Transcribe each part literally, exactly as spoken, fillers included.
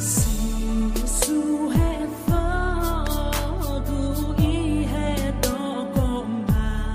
Sīsū he fotu ʻi he toko mai.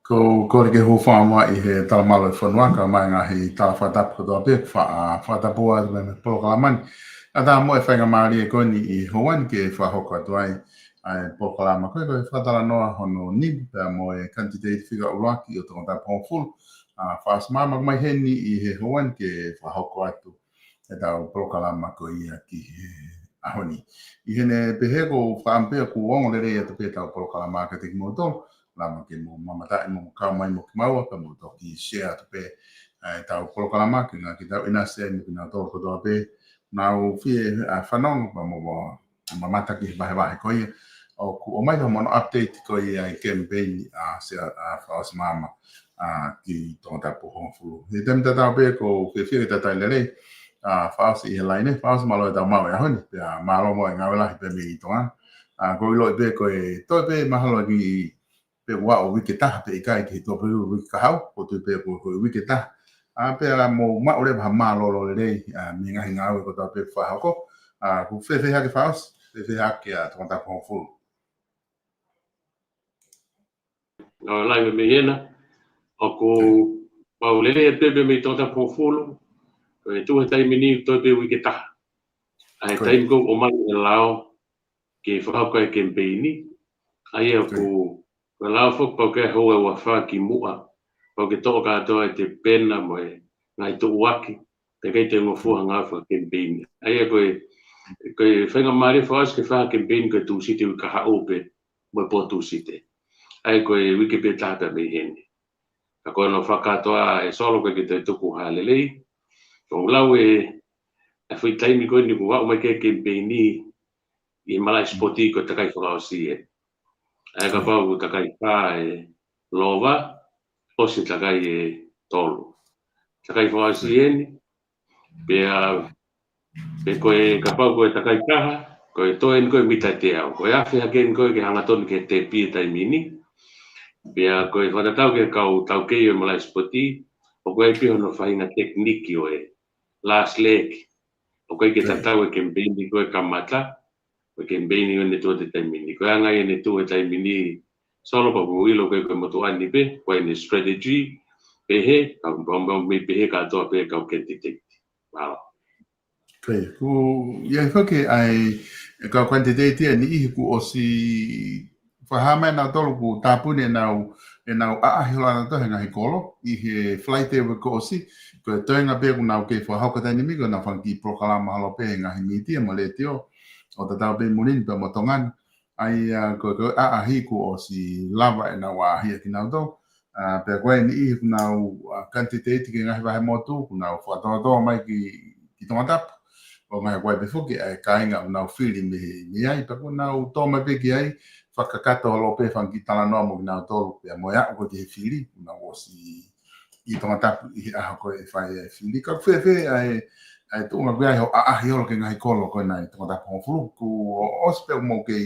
Ko, ko e kole ke u hūfanga muʻa ʻi he talamalu ʻo e fonua kae ʻumaʻā e ngaahi tala fakatapu kotoa pē, fa-, ʻa, fakatapu atu mei he polokalama ni. ʻA, tā mo e faingamālie ko eni ʻi he houa ni ke fakahoko atu ai ʻa e polokalama ko ē, ko e fakatalanoa hono niu pea mo e kanititeiti fika ʻuluaki ʻo Tongatapu hongofulu. ʻA, Faʻaosi Maama, ʻoku mai heni ʻi he houa ni ke fakahoko atu ʻetau polokalama ko ia ki he ʻaho ni. ʻI heʻene pehē, ʻoku ou fakaʻamu pē ʻoku ongo lelei atu pē ʻetau polokalama kiate kimoutolu, lava ke mou mamataʻi mo kau mai mo kimaua, pea mou toki share atu pē, ʻa, ʻetau polokalama, ke ngāue ke tau ʻinasi ai mo kinautolu kotoa pē naʻa nau fie, ʻa, fanongo, pea mo, mo mamata ki he vahevahe ko ia. ʻOku ʻomai pē hono update ko ia ʻa e campaign ʻa Sea, ʻa Faʻaosi Maama, ʻa, ki Tongatapu hongofulu. He taimi tatau pē ʻoku ou fiefia ke talitali lelei ʻa Faʻaosi ʻi he laine. Faʻaosi, mālō e tau maʻu e ʻaho ni, pea mālō mo e ngāue lahi pē mei Tonga. ʻA, ʻoku ou ʻiloʻi pē ko e toe pē mahalo ki pe ua ʻo uike taha pe ʻikai ke tō pē uike kahaʻu, ʻoku ou tui pē ko, ko e uike taha. ʻA, pea mou maʻu leva ha mālōlō lelei, ʻa, mei he ngaahi ngāue kotoa pē ʻoku fakahoko. ʻA, ʻoku fēfē hake Faʻaosi, fēfē hake ʻa Tongatapu hongofulu? ʻO, lahi mei hena, ʻoku mau lelei atu pē mei Tongatapu hongofulu, ko e tuʻu he taimi ni toe pē uike taha. ʻA e taimi ko ē ʻoku ʻomai e lao ke fakahoko e kemipeini, ʻa ia ʻoku, ko e lao foki pau ke hou e ua fā ki muʻa, pau ke toʻo kātoa e tepena mo e ngaahi tuʻuaki, pea ʻikai te ngofua ha ngāue fakakemipeini. ʻA ia ko e, ko e faingamālie Faʻaosi ke fai ha kemipeini ko e Tūsite uike kahaʻu pē, mo e pō Tūsite. ʻA ia ko e uike pē taha pē mei heni. Ka ko hono fakakātoa ē Solo, ʻoku ʻikai ke toe tuku ha lelei. ʻOku ou lau e, e foʻi taimi ko eni ʻoku aʻu mai ki ai e kemipeini ʻi he malaʻe sipoti ko e takai fakaʻosi ē. ʻA ia kapau ʻoku takai fā e lova, ʻosi takai ʻe tolu. Takai fakaʻosi eni, pea, pea ko e kapau ko e takai taha, ko e toe eni ko e mita ʻe teau. Ko e afe hake eni ko ē ke hangatonu ki he tepi he taimi ni. Pea ko e fakatatau ki he kau taukei ʻo e malaʻe sipoti, ʻoku ʻi ai pē hono faʻahinga tekiniki ʻo e last leg. ʻOku ʻikai ke tatau e kemipeini ko ē kamata, ko e kemipeini ko ē ne tuʻu he taimi ni. Ko e anga ia ʻene tuʻu he taimi ni Solo, pea ʻoku ou ʻilo ko e, ko e motuʻa ni pē, ko ʻene strategy, pehē, kau, kau, kau mei pehē kātoa pē kau kanititeiti. Mālō. Ko ia, ʻoku ʻi ai foki ʻa e, e kau kanititeiti ʻe niʻihi kuo ʻosi fakahā mai nautolu ʻoku tāpuni ʻenau, ʻenau ʻaʻahi holo ʻanautolu he ngaahi kolo, ʻi he Falaite uike kuo ʻosi, ko e toenga pē ʻoku nau kei fakahoko he taimi ni, ko ʻenau fanga kiʻi polokalama holo pē he ngaahi mītia mo e letiō, ʻo tatau pē muli ni pea mo Tonga ni. ʻA ia ko e, ko e ʻaʻahi kuo ʻosi lava ʻenau ʻaʻahi ʻa kinautolu. ʻA, pea ko e niʻihi ʻoku nau, ʻa, kanititeiti ki he ngaahi vahe motu, ʻoku nau fakatōtō mai ki, ki Tongatapu. ʻO ngaahi ko e pē foki ʻa e kāinga ʻoku nau fili mei, mei ai, pea ʻoku nau tō mai pē ki ai, fakakakato holo pē fanga kiʻi talanoa mo kinautolu, pea mo e aʻu ko ē ki he fili, ʻoku nau ʻosi ʻi Tongatapu ʻi he ʻaho ko ē ʻe fai ai e fili. Ka ʻoku fēfē ʻa e, ʻa e tuʻunga ko ia ʻi hoʻo ʻaʻahi holo ki he ngaahi kolo ko ena ʻi Tongatapu hongofulu, kuo ʻosi pē ʻoku mou kei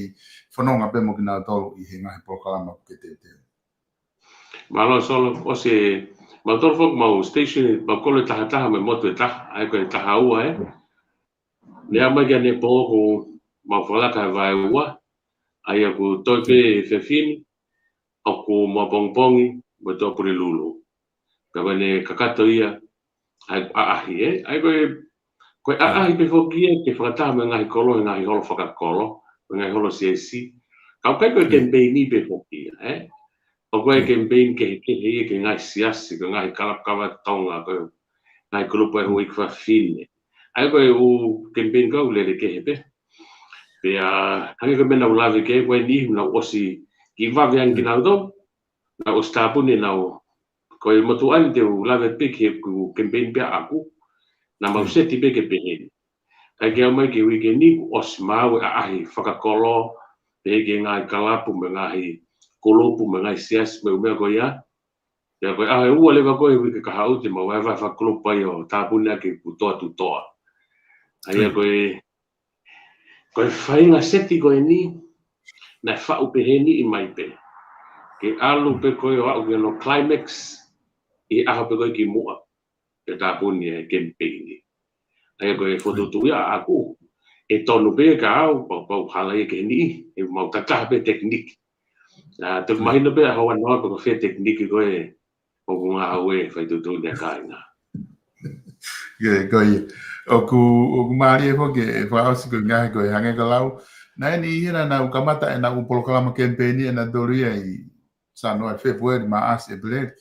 fononga pē mo kinautolu ʻi he ngaahi polokalama kuo ke teuteu? Mālō Solo, ʻosi ē, mautolu foki mau station, mau kolo ʻe taha taha mo e motu ʻe taha, ʻa ia ko e taha ua ē. Meʻa mai ki ai ʻanepō ʻoku mau fakalaka he vaeua, ʻa ia ʻoku toe pē he efiafi ni, ʻoku mo ʻapongipongi, mo e Tuʻapulelulu. Ka ko ʻene kakato ia, ʻa e ʻaʻahi ē. ʻA ia ko e, ko e ʻaʻahi pē foki ia ke fakataha mo e ngaahi kolo, he ngaahi holo fakakolo, mo e ngaahi holo siasi. Ka ʻoku ʻikai ko e kemipeini pē foki ia, ē? ʻOku ʻi ai e kemipeini kehekehe ia ki he ngaahi siasi, ko e ngaahi kalapu kava Tonga, ko e ngaahi kulupu ʻa e houʻeiki fafine. ʻA ia ko e ʻū kemipeini ko ē ʻoku lele kehe pē. Pea, hangē ko e meʻa naʻa ku lave ki ai, ko e niʻihi naʻa nau ʻosi kiʻi vave ange kinautolu, naʻa nau ʻosi tāpuni ʻenau, ko e motuʻa ni te u lave pē ki heʻeku kemipeini pē ʻaʻaku, naʻa mau seti pē ke pehē ni. Kae kehe aʻu mai ki he uike ni, kuo ʻosi maʻu e ʻaʻahi fakakolo, pehē ki he ngaahi kalapu mo e ngaahi kulupu mo e ngaahi siasi mo e ʻū meʻa ko ia. Pea ko e ʻaho ʻe ua leva ko ē he uike kahaʻu te mau vahevahe fakakulupu ai ʻo tāpuni ʻaki ʻeku toa tutoa. ʻA ia ko e, ko e faʻahinga seti ko eni, naʻe faʻu pehē ni ʻi mai pē. Ke ʻalu pē ko ē ʻo aʻu ki hono climax, ʻi he ʻaho pē ko ē kimuʻa ke tāpuni e kemipeini. ʻA ia ko e fokotuʻutuʻu ia ʻaʻaku, ʻe tonu pē ka ʻoku pau, pau hala ia ki he niʻihi, ʻe mau tataha pē tekiniki. ʻA, te u mahino pē ʻa hoʻo ʻanoa ko e fē tekiniki ko ē ʻoku ngāue fai tuʻutuʻuni ʻa e kāinga. Ko ia. ʻOku, ʻoku mālie foki e fakaʻosi ko e ngaahi ko e hangē ko e lau. Naʻe ʻi ai ʻenau kamata ʻenau polokalama kemipeini ʻanautolu ia ʻi Sānuali, Fēpueli, Maʻasi, ʻEpeleli.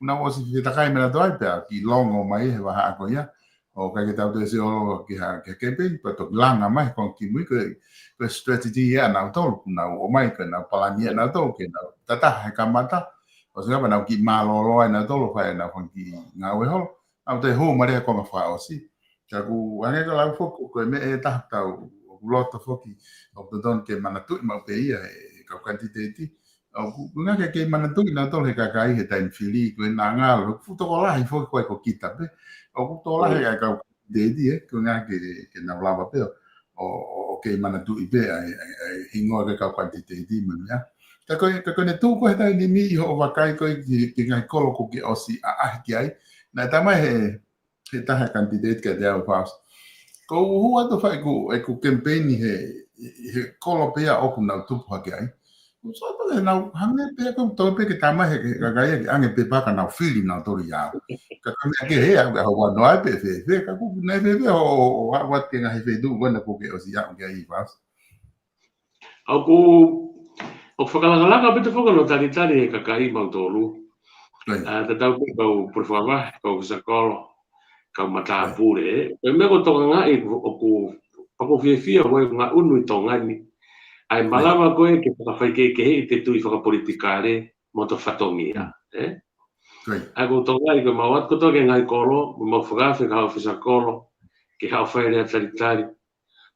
Naʻa nau ʻosi fetakai mo nautolu ai pea kiʻi longo mai he vahaʻa ko ia. ʻOku ʻikai ke tau toe sio holo ki ha, ki ha kemipeini, pea toki langa mai he konga kimui ko e, ko e strategy ia ʻanautolu, kuo nau ʻomai ko ʻenau palani ia ʻanautolu, ke nau tatā he kamata, ʻosi ngata pea nau kiʻi mālōlō ai ʻanautolu, fai ʻenau fanga kiʻi ngāue holo, nau toe hū mai he konga fakaʻosi. Ka ʻoku hangē ko e lau foki, ko e meʻa ʻe taha ʻoku tau, ʻoku loto foki, ʻoku totonu ke manatuʻi maʻu pē ia he, he kau kanititeiti, ʻoku, ʻoku ʻikai ke kei manatuʻi nautolu he kakai he taimi fili, ko e ngalo, ʻoku fuʻu tokolahi foki ko e ko kita pē. ʻOku tokolahi ʻa e kau kanititeiti, ē, ʻoku ʻikai ke, ke nau lava pē ʻo, ʻo, ʻo kei manatuʻi pē ʻa e, ʻa e, ʻa e hingoa ʻo e kau kanititeiti mo e meʻa. Ka ko e, ka ko ʻene tuʻu ko ē he taimi ni ʻi hoʻo vakai ko ē ki, ki he ngaahi kolo kuo ke ʻosi ʻaʻahi ki ai. Naʻe talamai he, he taha e kanititeiti kiate au, Faust. Ko u hū atu fai ʻeku, ʻeku kemipeini he, he kolo pē ia ʻoku nau tupu hake ai. Ko u sio pē ke nau hangē pē ko e toe pē ke talamai he, he kakai ke ʻoange pepa ka nau fili nautolu ia. Ka ko e meʻa kehe ia, ʻoku ʻikai ke u ʻanoa ai pe fēfē, ka ʻoku nau fēfē ʻo, ʻo, ʻo, ʻo, ʻo, ke ngaahi feituʻu ko ena kuo ke ʻosi aʻu ki ai, Faust. ʻOku, ʻoku fakalakalaka pē ʻetau fakamatalitali e kakai mautolu. Right. ʻA, tatau pē kau puleʻanga, kau fakakolo, kau matāpule, ē. Ko e meʻa ʻoku tokangaʻi ʻoku, ʻoku fiefia ʻoku ngaʻunu ʻi Tonga ni. ʻA e malava ko ē ke fakafaikehekeheʻi ʻete tui fakapolitikale mo hoto fatongia, ē? Right. ʻA ia ʻoku tokangaʻi ko e mau ʻatu kotoa ki he ngaahi kolo, mo mau fakaafe ki he kau fakakolo, ke haʻu ʻo fai e lea talitali.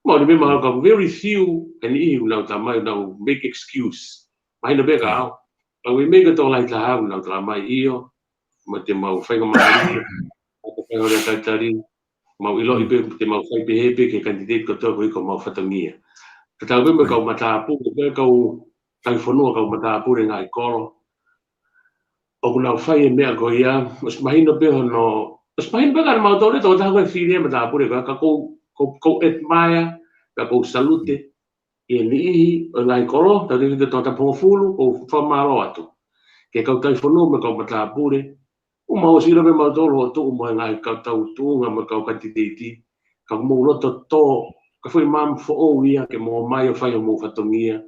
Mo ni me mau ka very few, ʻa e niʻihi ʻoku nau talamai, ʻoku nau make excuse. Mahino pē ka au. Ka ʻoku ʻi ai e meʻa ko e tokolahi taha ʻoku nau talamai ʻio, mo te mau faingamālie, ʻo fai hoʻo lea talitali, mau ʻiloʻi pē, te mau fai pehē pē ki he kanititeiti kotoa ko ē ʻoku ʻi homau fatongia. Tatau pē mo e kau matāpule, ko e kau tauhi fonua kau matāpule ngaahi kolo. ʻOku nau fai e meʻa ko ia, ʻosi mahino pē hono, ʻosi mahino pē ka ne mau tau le tau taha ko e fili e matāpule ko ia, ka ʻoku ou, ʻoku ou, ʻoku ou admire, ka ʻoku ou salute, ʻi he niʻihi ʻo e ngaahi kolo, tau te fita tau tapongofulu, ʻoku ou fakamālō atu. Ki he kau tauhi fonua mo e kau matāpule, ʻoku mau ʻosi ʻilo pē mautolu ʻoku tuʻu mo e ngaahi kau tau tuʻunga mo e kau kanititeiti, ka ʻoku mou loto tō, ka foʻi maama foʻou ia ke mou ō mai ʻo fai homou fatongia,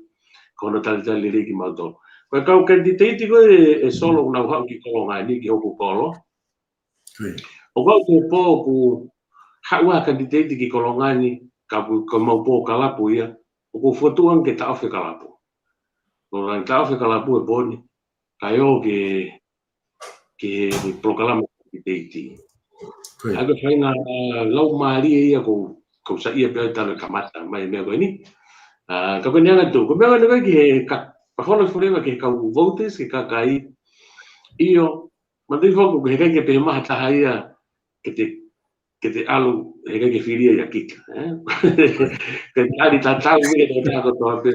ko hono talitali lelei kimautolu. Ko e kau kanititeiti ko ē ʻe Solo ʻoku nau haʻu ki Kolonga ni ki hoku kolo. ʻOku ou kau ki he pō ʻoku haʻu ha kanititeiti ki Kolonga ni, ka ʻoku, ko ʻemau pō kalapu ia, ʻoku ou fokotuʻu ange ke taʻofi e kalapu. Ko e taʻofi e kalapu he pō ni, kae ō ki he ki he polokalama kanititeiti. ʻA ia ko e faʻahinga, ʻa, laumālie ia ʻoku, ʻoku ou saiʻia pē ʻo tala kamata mai e meʻa ko eni. ʻA, ka ko eni ʻa e ngaahi tuʻu. Ko e meʻa ko eni ko ē ki he ka-, ka folo folo ki he kau voters, ki he kakai. ʻIo, manatuʻi foki ʻoku ʻikai ke pehē mai ha taha ia ke te, ke te ʻalu, heʻikai ke fili ia ʻia kita, ē? Ke te ʻalu tatau ia ki he taha kotoa pē.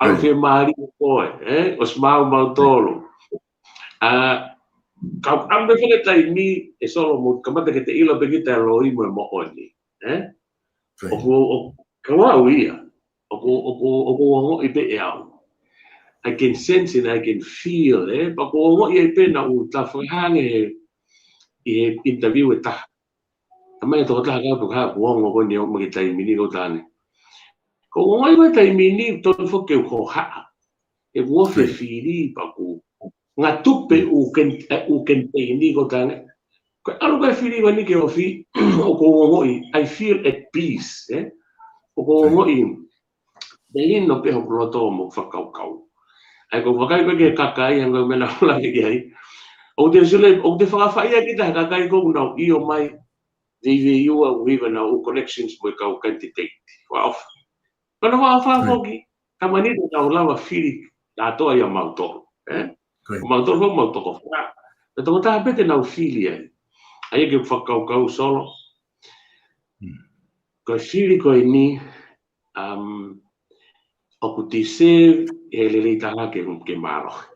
ʻAlu fiemālie koe, ē? ʻOsi maʻu mautolu. ʻA, ka ʻoku ʻamu pē fale taimi ʻe Solo mo kamata ke te ʻilo pē kita e loi mo e moʻoni, ē? ʻOku, ʻoku, ka ʻoku ou ia. ʻOku, ʻoku, ʻoku ou ongoʻi pē ʻe au. I can sense and I can feel, ē? Pea ʻoku ou ongoʻi ai pē naʻa ku tau fakahā ange he, ʻi he interview ʻe taha. Talamai ʻe he tokotaha kau pē ka ʻoku ongo ko eni ʻo mai ki he taimi ni ko ʻeni. ʻOku ou ongoʻi ko e taimi ni, tonu foki ke u hohaʻa. ʻOku ou fefili pē ʻoku ngā tupe ʻoku ken-, ē, ʻoku kemipeini ko ʻeni. Ko e ʻalu ko ē fili ko eni ke ofi, ʻoku ou ongoʻi, I feel at peace, ē? ʻOku ou ongoʻi, te ino pē hoku loto mo fakakaukau. ʻA ia ko e vakai ko ē ki he kakai, hangē ko e meʻa naʻa ku lave ki ai. ʻOku te sule, ʻoku te fakafaʻia kita he kakai ko ē ʻoku nau ʻio mai, veiveiua, ʻoku ʻi ai ʻenau connections mo e kau kanititeiti. Ua ofa. Pea naʻa ua ofa foki, ka manito tau lava fili, nātoa ia mautolu, ē? Ko mautolu foki mau toko fā. Ka tokotaha pē te nau fili ai. ʻA ia ke fakakaukau Solo. Ko e fili ko eni, um, ʻoku deserve e lelei taha ke, ke mālohi.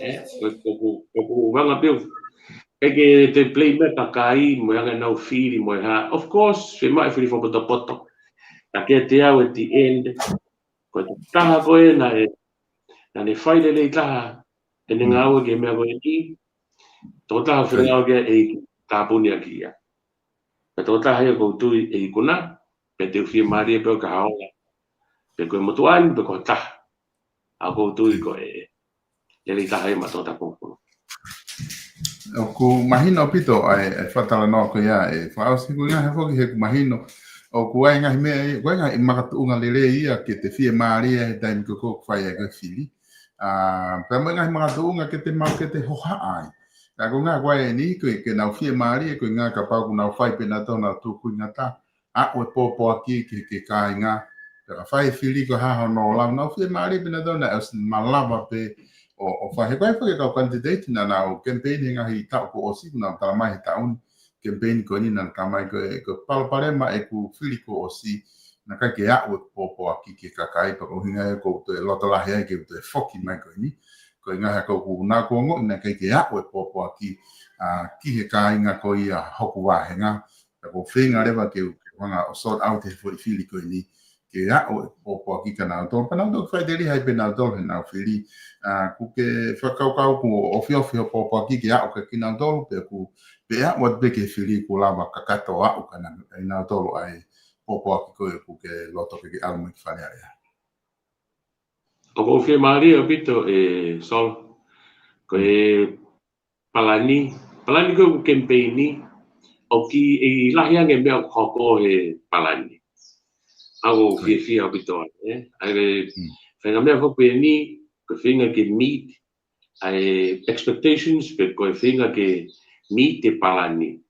Ē, ko, ko, ko, ko, ko vanga pē, ʻikai ke te blame e kakai, mo e anga ʻenau fili, mo e hā. Of course, fiemaʻu e fili fakapotopoto. Ka kiate au at the end, ko e taha ko ē naʻe, Naʻá ne fai lelei taha ʻene ngāue ki he meʻa ko eni, tokotaha ʻoku fengāueʻaki ʻe he ʻEiki, tāpuni ʻaki ia. Pea tokotaha ia ʻoku ou tui ʻe ikuna, pea te u fiemālie pē au ki ha ola, pe ko e motuʻa ni pe ko ha taha. ʻA ʻoku ou tui ko e lelei taha ia maʻa Toketā Pongipongi. ʻOku mahino ʻaupito ʻa e, ʻa e fakatalanoa ko ia ʻe Fakaʻosi, ko e ngaahi foki he ʻoku mahino ʻoku ʻi ai e ngaahi meʻa ia, ʻoku ʻi ai e ngaahi makatuʻunga lelei ia ke te fiemālie he taimi ko ē ʻoku fai ai ko ē e fili. ʻA, pea mo e ngaahi makatuʻunga ke te maʻu ke te hohaʻa ai. Ka ko e ngaahi ko eni, ko e, ke nau fiemālie, ko e ngaahi kapau ʻoku nau fai pē ʻenautolu honau tūkuingataʻa, aʻu e pōpoaki ki he, ki he kāinga. Pea ka fai e fili ko e hā hono lau, nau fiemālie pē ʻenautolu naʻe ʻosi malava pē ʻo, ʻo fai. He ko e fai e kau candidate naʻa nau campaign he ngaahi taʻu kuo ʻosi, kuo nau talamai he taʻu ni, campaign ko eni naʻa nau talamai ko e, ko e palopalema ʻeku fili kuo ʻosi, naʻe ʻikai ke aʻu e pōpoaki ki he kakai, pea ko e ʻuhinga ia ʻoku ou toe loto lahi ai ke u toe foki mai ko eni. Ko e ngaahi ʻa ʻoku ou ongoʻi naʻe ʻikai ke aʻu e pōpoaki, ʻa, ki he kāinga ko ia hoku vāhenga. Pea ʻoku ou feinga leva ke u, ke u hanga ʻo sort out e foʻi fili ko eni, ke aʻu e pōpoaki kia nautolu. Pea nau toki faʻiteliha ai pē nautolu heʻenau fili. ʻA, ʻoku ke fakakaukau ʻoku ofiofi hoʻo pōpoaki ke aʻu kia kinautolu, pe ʻoku, pe aʻu atu pē ki he fili kuo lava kakato ʻo aʻu kia nautolu ʻa e pōpoaki ko ē ʻoku ke loto ke ke ʻalu mai ki Fale Alea? ʻOku ou fiemālie ʻaupito ʻe Sol, ko e palani, palani ko ē ʻoku campaign ni, ʻoku ʻi ai e lahi ange e meʻa ʻoku hoko he palani. ʻA ʻoku ou fiefia ʻaupito ai, ē? ʻA e faʻahinga meʻa foki eni, ko e feinga ke meet ʻa e expectations, pe ko e feinga ke meet e palani.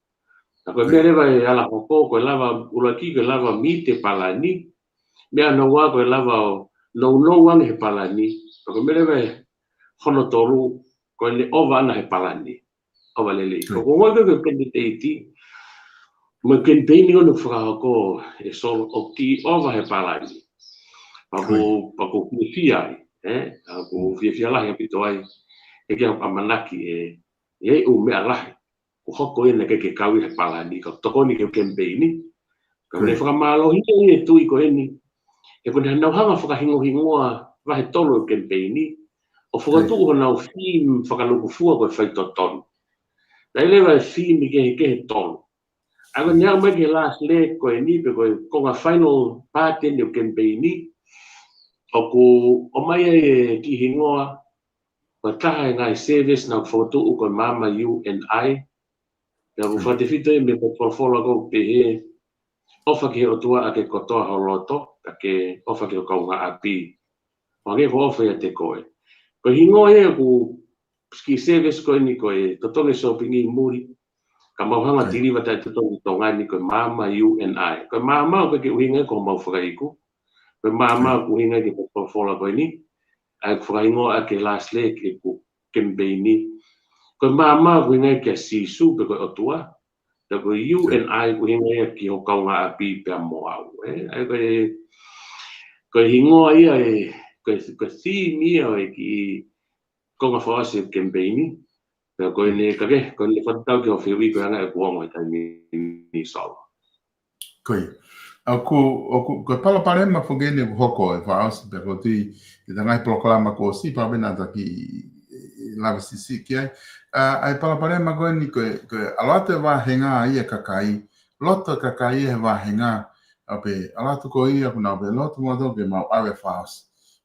Ka ko e meʻa leva ʻe ala hoko, ko e lava ʻuluaki, ko e lava meet e palani. Meʻa hono ua ko e lava ʻo nounou ange he palani. Ka ko e meʻa leva ʻe hono tolu, ko ʻene ʻova ʻana he palani. ʻOva lelei. Ko e ngaahi ko e candidate, mo e campaign ʻoku fakahoko ʻe Sol ʻoku ʻova he palani. Pea ʻoku, pea ʻoku ou fiefia ai, ē? ʻA ʻoku ou fiefia lahi ʻaupito ai. ʻE ke ʻamanaki ʻe, ʻe ʻū meʻa lahi ʻoku hoko ʻi heʻene kei kau ʻi he palani, ka tokoni ki he campaign ni. Ka ʻoku ne fakamālohia ʻa e tui ko eni. He ʻoku ne nau hanga fakahingohingoa vahe tolu ʻo e campaign ni, ʻo fokotuʻu honau theme fakalūkufua ko e faitotonu. Naʻe lava e theme kehekehe ʻe tolu. ʻA ia ko ʻene aʻu mai ki he last leg ko eni, pe ko e konga final part eni ʻo e campaign ni, ʻoku ʻomai ai e kiʻi hingoa, ko e taha e ngaahi service naʻe fokotuʻu ko e maama U N I. Pea ʻoku fakatefito ia mei he folofola ʻoku pehē, ʻofa ki he ʻOtua ʻaki e kotoa ho loto, pea ke ʻofa ki ho kaungāʻapi ʻo hangē ko hoʻo ʻofa ʻiate koe. Ko e hingoa ia ʻoku, kiʻi service ko eni ko e totongi sōpingi ʻi muli, ka mau hanga ʻo tiliva taʻetotongi ʻi Tonga ni, ko e maama U N I. Ko e maama ʻoku ʻikai ke ʻuhinga ia ki homau fakaiku. Ko e maama ʻoku ʻuhinga ia ki he folofola ko eni, ʻa ia ʻoku fakahingoa ʻaki e last leg ʻeku campaign ni. Ko e maama ʻoku ʻuhinga ia kia Sīsū pe ko e ʻOtua. Pea ko e U N I ʻoku ʻuhinga ia ki ho kaungāʻapi pea mo au, ē? ʻA ia ko e, ko e hingoa ia ʻe, ko e, ko e theme ia ʻo e kiʻi konga fakaʻosi ʻo e campaign ni. Pea ko ʻene, ka ke, ko ʻene fakatatau ki hoʻo fehuʻi ko e anga ʻeku ongo he taimi ni, Sol. Ko ia. ʻOku, ʻoku, ko e palopalema foki eni ʻoku hoko ʻe Fakaʻosi, pea ʻoku ou tui ʻi he ngaahi polokalama kuo ʻosi pea pena taki lave siʻisiʻi ki ai. ʻA, ʻa e palopalema ko eni ko e, ko e ʻalu atu e vāhenga ia e kakai, loto e kakai ia he vāhenga, ʻo pehē, ʻalu atu ko ia ʻoku nau pehē loto mo tau ke mau ʻave Fakaʻosi.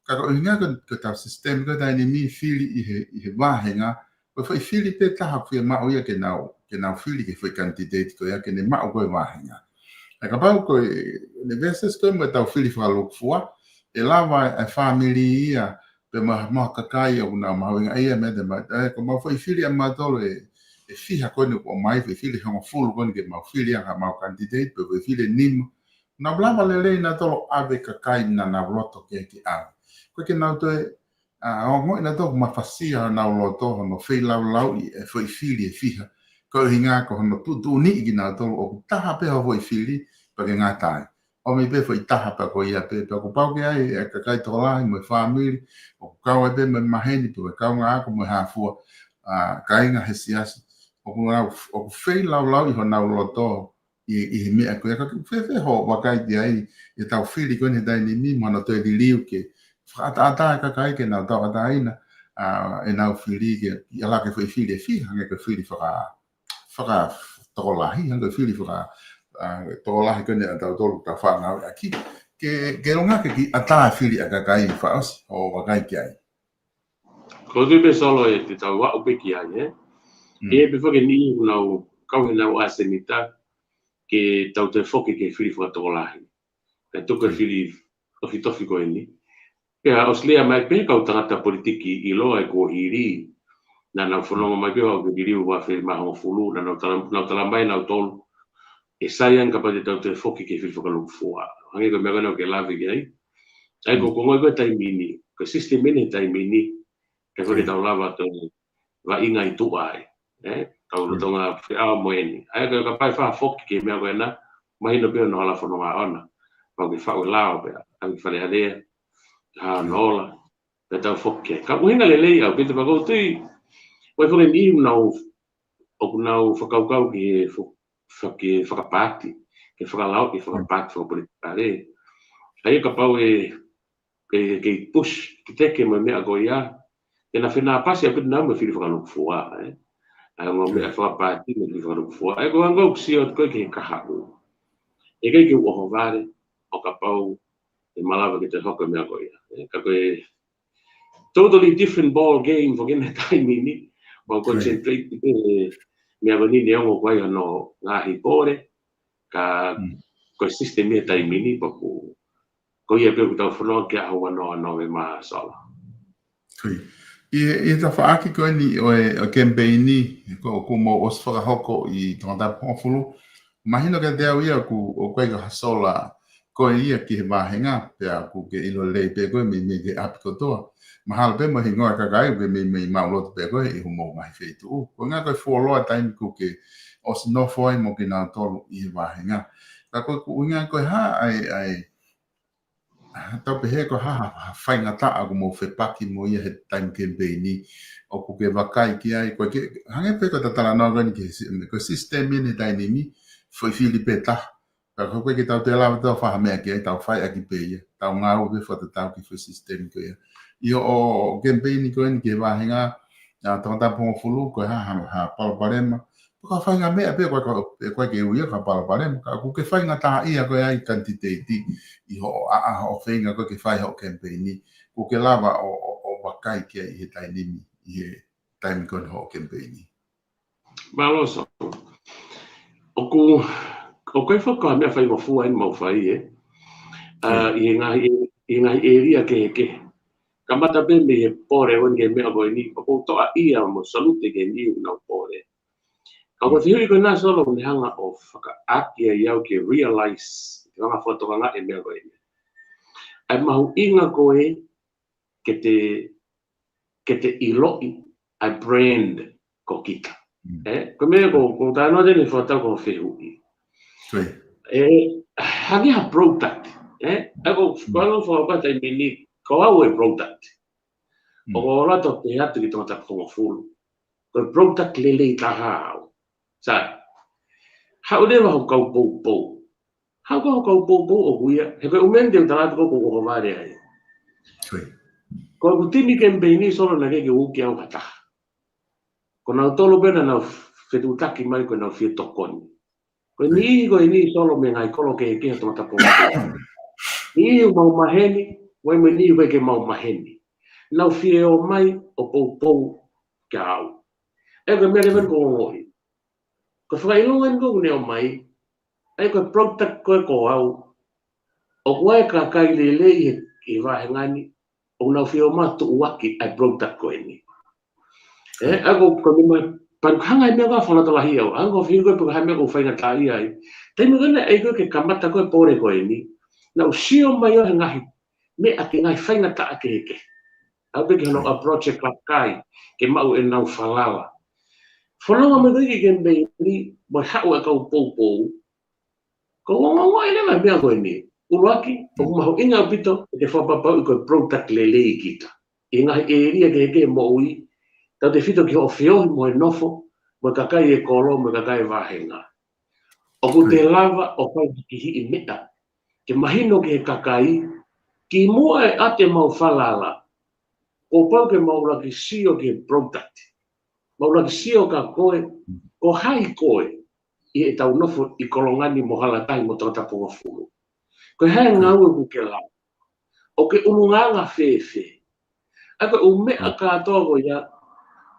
Ka ko e ʻuhinga ko e, ko ʻetau system ko ē he taimi ni fili ʻi he, ʻi he vāhenga, ko e foʻi fili pē taha ʻoku fiemaʻu ia ke nau, ke nau fili ki he foʻi candidate ko ia ke ne maʻu ko ē e vāhenga. ʻA ia kapau ko e, ʻene versus ko ē mo ʻetau fili fakalūkufua, ʻe lava e fāmili ia, pe mo, mo e kakai ʻoku nau mahuʻingaʻia mei he meʻa te mau, ʻa ia ko ʻemau foʻi fili ʻamautolu ʻe, ʻe fiha ko eni ʻoku ʻomai, foʻi fili ʻe hongofulu ko eni ke mau fili ʻa ʻemau candidate, pe foʻi fili ʻe nima. Nau lava lelei nautolu ʻo ʻave e kakai naʻa nau loto ke, ke ʻave. ʻOku ʻikai ke nau toe, ʻa, ongoʻi nautolu ʻoku mafasia honau loto, hono feilaulauʻi e foʻi fili ʻe fiha. Ko e ʻuhinga ko hono tuʻutuʻuniʻi kinautolu ʻoku taha pē hoʻo foʻi fili pea ke ngata ai. ʻOmi pē foʻi taha pea ko ia pē, pea kuo pau ke ʻi ai e kakai tokolahi mo e fāmili, ʻoku kau ai pē mo e maheni, pe ko e kaungāako mo e hā fua, ʻa, kāinga he siasi. ʻOku nau, ʻoku feilaulauʻi honau loto ʻi, ʻi he meʻa ko ia. Ka ʻoku fēfē hoʻo vakai ki ai, ʻetau fili ko eni he taimi ni, mo hono toe liliu ke, fakaʻataʻatā e kakai ke nau tauʻatāina, ʻa, ʻenau fili ke, ʻi ala ke foʻi fili ʻe fiha, hangē ko e fili faka, fakatokolahi, hangē ko e fili faka, ʻa, tokolahi ko eni ʻa tautolu tau fānau ʻaki. Ke, ke longaki ke ʻatā e fili ʻa e kakai fakaʻosi, ʻo vakai ki ai. Ko e tui pē Solo ʻe te tau aʻu pē ki ai, ē? Mm. ʻE pē foki ni ʻoku nau kau he nau ʻasenita, ke tau toe foki ki he fili fakatokolahi. Kae tuku e fili tofitofi ko eni. Pea ʻosi lea mai pē kau tangata politiki ʻiloa ʻi he kuohili. Naʻa nau fononga mai pē ʻo aʻu ki he liliu ua afe mā hongofulu, naʻa nau tala, nau tala mai nautolu. ʻE sai ange kapau te tau toe foki ki he fili fakalūkufua. Hangē ko e meʻa ko ena ʻoku ke lave ki ai. ʻA ia ko, ko e ongoʻi ko e taimi ni, ko e sisitemi eni he taimi ni, ʻe foki tau lava ʻo vaʻinga ʻi tuʻa ai. ʻE, tau lolotonga feʻao mo eni. ʻA ia ko e kapau ʻe fakafoki ki he meʻa ko ena, mahino pē hono hala fononga ʻona. Pau ke faʻu e lao pea, ʻa e Fale Alea, ha nola, pea tau foki ki ai. Ka ʻuhinga lelei ʻaupito pea ʻoku ou tui, ʻoku ʻi ai foki e niʻihi ʻoku nau, ʻoku nau fakakaukau ki he fo-, faki-, fakapaati, ke fakalaoʻi e fakapaati fakapolitikale. ʻA ia kapau ʻe, ʻe, ke push, ke teke mo e meʻa ko ia, ʻe na fenāpasi ʻaupito nau mo e fili fakalūkufua, ē. ʻA e ongo meʻa fakapaati mo e fili fakalūkufua. ʻA ia ko e anga ʻoku sio atu ko ē ki he kahaʻu. ʻE ʻikai ke u ʻohovale, ʻo kapau ʻe malava ke toe hoko e meʻa ko ia. Ē, ka ko e totally different ball game foki eni he taimi ni. Mau concentrate pē he meʻa ko eni neongo ʻoku ʻi ai hono ngaahi pole, ka ko e sisitemi he taimi ni pea ʻoku, ko ia pē ʻoku tau fononga ki ai he ʻaho ua noa Nōvema Solo. Ko ia. ʻI he, ʻi he tafaʻaki ko eni ʻo e, ʻo e kemipeini, ko, ʻoku mou ʻosi fakahoko ʻi Tongatapu hongofulu, mahino kiate au ia ʻoku, ʻoku ʻikai ko ha sola ko ia ki he vāhenga, pea ʻoku ke ʻilo lelei pē koe meimei ki he ʻapi kotoa. Mahalo pē mo e hingoa e kakai ʻoku ke meimei maʻuloto pē koe ʻi homou ngaahi feituʻu. Ko e ʻuhinga ko e fuoloa taimi ʻoku ke ʻosi nofo ai mo kinautolu ʻi he vāhenga. Ka ko e ʻuhinga ko e hā ʻa e, ʻa e, tau pehē ko e hā ha, ha faingataʻa ʻoku mou fepaki mo ia he taimi kemipeini. ʻOku ke vakai ki ai, ko e ke, hangē pē ko e talanoa ko eni ki he si-, ko e sisitemi eni he taimi ni, foʻi fili pē taha. Ka ko e ke tau toe lava tau fai ha meʻa ki ai, tau fai ʻaki pē ia. Tau ngāue pē fakatatau ki he foʻi sisitemi ko ia. ʻI hoʻo kemipeini ko eni ki he vāhenga, ʻa Tongatapu hongofulu, ko e hā ha, ha palopalema. Pea ko e faʻahinga meʻa pē ko e, ko e, ko e ke ui ia ko e palopalema. Ka ʻoku ke faingataʻaʻia koe ai kanititeiti ʻi hoʻo ʻaʻahi hoʻo feinga ko ē ke fai hoʻo kemipeini. ʻOku ke lava ʻo, ʻo, ʻo vakai ki ai ʻi he taimi ni, ʻi he taimi ko eni hoʻo kemipeini. Mālō Solo. ʻOku, ʻoku ʻi ai foki ha meʻa faingofua eni mau fai, ē. ʻA, ʻi he ngaahi, ʻi he ngaahi ʻēlia kehekehe. Kamata pē mei he pole ʻo e ngaahi meʻa ko eni, ʻoku ou toʻa ia mo salute ki he niʻihi ʻoku nau pole. Ka ko e fehuʻi ko ena Solo ʻoku ne hanga ʻo fakaʻaki ai au ke realize, ke hanga ʻo fakatokangaʻi e meʻa ko eni. ʻA e mahuʻinga ko ē, ke te, ke te ʻiloʻi ʻa e brand ko kita. Ē, ko e meʻa ko, ko e talanoa eni fakatatau ki hoʻo fehuʻi. Ē, hangē ha product, ē? ʻA ia ko, ko ʻeku anga fakapapau he taimi ni, ko au e product. ʻOku ou ʻalu atu ʻo pehē atu ki Tongatapu hongofulu. Ko e product lelei taha au. Sai. Haʻu leva hoʻo kau poupou. Haʻu ko hoʻo kau poupou ʻoku ia. He ko e ʻū meʻa ni te u tala atu ko ē ʻoku ou ʻohovale ai. Ko ʻeku timi kemipeini Solo naʻe ʻikai ke u uki au ha taha. Ko nautolu pē naʻa nau fetuʻutaki mai ko ʻenau fie tokoni. Ko e niʻihi ko eni Solo mei he ngaahi kolo kehekehe ʻo Tongatapu. Niʻihi ʻoku mau maheni, ʻoku ʻi ai mo e niʻihi ʻoku ʻikai ke mau maheni. Nau fie ō mai ʻo poupou kia au. ʻA ia ko e meʻa leva eni ʻoku ou ongoʻi. Ko e fakaʻilonga eni ʻoku ne ō mai, ʻa ia ko e product ko ē ko au, ʻoku ʻi ai e kakai lelei he, he vāhenga ni, ʻoku nau fie ō mai ʻo tuʻuaki ʻa e product ko eni. Ē, ʻa ia ko, ko e meʻa, pea ʻoku hanga ʻe he meʻa ko ē ʻo fakalatalahi au, hanga ʻo fili ko ē pe ko e hā e meʻa ʻoku ou faingataʻaʻia ai. Taimi ko ena ʻe ʻikai ke kamata ko ē e pole ko eni, naʻa ku sio mai au he ngaahi meʻa ki he ngaahi faingataʻa kehekehe. Aʻu pē ki hono approach e kakai, ke maʻu ʻenau falala. Fononga mai ko ē ki he kemipeini, mo e haʻu e kau poupou. Ko e ongoongo ʻeni e meʻa ko eni. ʻUluaki, ʻoku mahuʻinga ʻaupito, ke fakapapauʻi ko e product lelei kita. ʻI he ngaahi ʻēlia kehekehe moʻui, tautefito ki hoʻo feohi mo e nofo, mo e kakai e kolo, mo e kakai e vāhenga. ʻOku te lava ʻo fai ha kihiʻi meʻa. Ke mahino ki he kakai, Kimuʻa e ʻoatu ʻemau falala, kuo pau ke mau ʻuluaki sio ki he product. Mau ʻuluaki sio kia koe, ko hai koe ʻi heʻetau nofo ʻi Kolonga ni mo Halatahi mo Tongatapu Hongofulu. Ko e hā e ngāue ʻoku ke lau? ʻOku ke ʻulungaanga fēfē? ʻA ia ko e ʻū meʻa kātoa ko ia,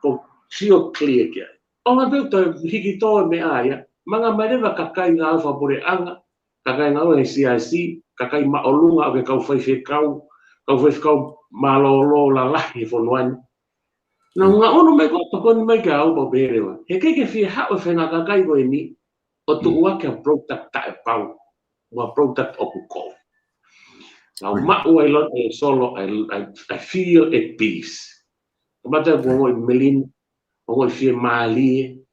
ko e sio clear ki ai. ʻO ngā pē ʻoku tau hiki tō e meʻa ia, manga mai leva kakai ngāue fakapuleʻanga, kakai ngāue he C I C, kakai māʻolunga ʻo ke kau faifekau, kau faifekau mālōlō lalahi he fonua ni. Nau ngaʻunu mai ko ē, tokoni mai kia au pea u pehē leva, heʻikai ke fie haʻu e faʻahinga kakai ko eni ʻo tuʻu ʻaki ha product taʻepau, mo ha product ʻoku kovi. Nau maʻu ai loto e Solo, I, I, I feel at peace. Kamata ʻeku ongoʻi melino, ongoʻi fiemālie,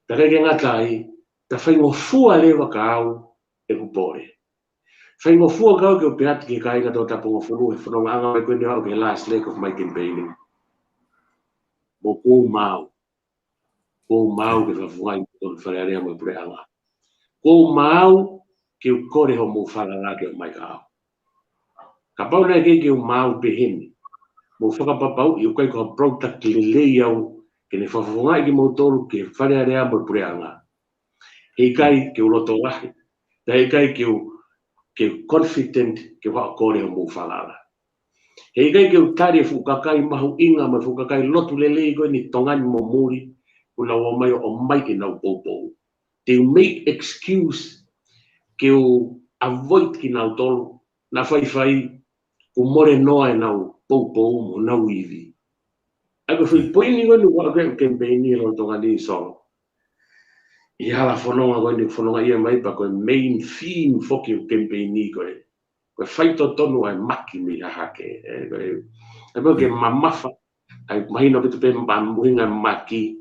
pea ʻikai ke ngata ai, ka faingofua leva kia au ʻeku pole. Faingofua kia au ke u pehē atu ki he kāinga Tongatapu Hongofulu he fonongaʻanga mai ko eni ʻo aʻu ki he last leg of my campaign. Mo kuo u maau. Kuo u maau ke fakafofongaʻi ʻi he Fale Alea mo e puleʻanga. Kuo u maau ke u kole hoʻomou falala ke ʻomai kia au. Kapau naʻe ʻikai ke u maau pehē ni, mou fakapapauʻi ʻoku ʻikai ko ha product lelei au ke ne fakafofongaʻi kimoutolu ki he Fale Alea mo e puleʻanga. Heʻikai ke u loto lahi, pea heʻikai ke u, ke u confident ke u haʻu ʻo kole hoʻomou falala. Heʻikai ke u tali e fuʻu kakai mahuʻinga mo e fuʻu kakai lotu lelei ko eni ʻi Tonga ni mo muli, kuo nau ō mai ʻo ʻomai ʻenau poupou. They make excuse ke u avoid kinautolu, naʻa faifai kuo mole noa ʻenau poupou mo ʻenau ivi. ʻA ia ko e foʻi poini ko eni ʻoku ou kei campaign ʻi he lolotonga ni Solo. ʻI he hala fononga ko eni ʻoku fononga ia mai pea ko e main theme foki ʻo e campaign ko e, ko e faitotonu ʻa e maki mei Hahake. ʻE, ko e, ʻe, mo ke mamafa, ʻa e mahino pē ʻa e mahuʻinga maki.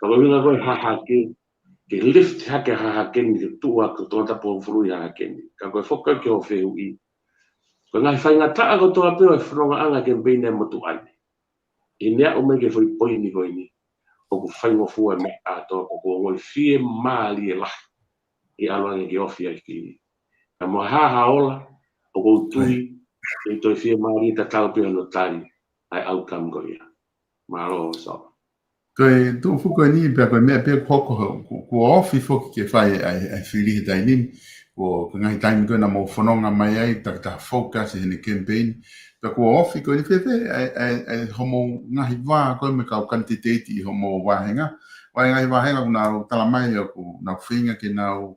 Pea ko e ʻuhinga ko e Hahake, ke lift hake Hahake ni ke tuʻu ʻa ko Tongatapu Hongofulu ʻi Hahake ni. Ka ko e foki ki hoʻo fehuʻi. Ko e ngaahi faingataʻa kotoa pē ʻo e fonongaʻanga campaign ʻa e motuʻa ni. ʻI he aʻu mai ki he foʻi poini ko eni, ʻoku faingofua e meʻa kātoa, ʻoku ou ongoʻi fiemālie lahi ʻi he ʻalu ange ke ofi ai ki. Ka mo ha ha ola, ʻoku ou tui, ʻe toe fiemālie tatau pē hono tali ʻa e outcome ko ia. Mālō Solo. Ko e tuʻu foki ko eni pea ko e meʻa pē ʻoku hoko, kuo, kuo ofi foki ke fai ʻa e, ʻa e fili he taimi ni. Ko e ngaahi taimi ko ē naʻa mou fononga mai ai, takitaha focus ʻi heʻene campaign. Pea kuo ofi ko eni, fēfē ʻa e, ʻa e, ʻa e hoʻomou ngaahi vā ko ē mo e kau kanititeiti ʻi hoʻomou vāhenga? ʻA e ngaahi vāhenga ʻoku nau tala mai ʻoku nau feinga ke nau,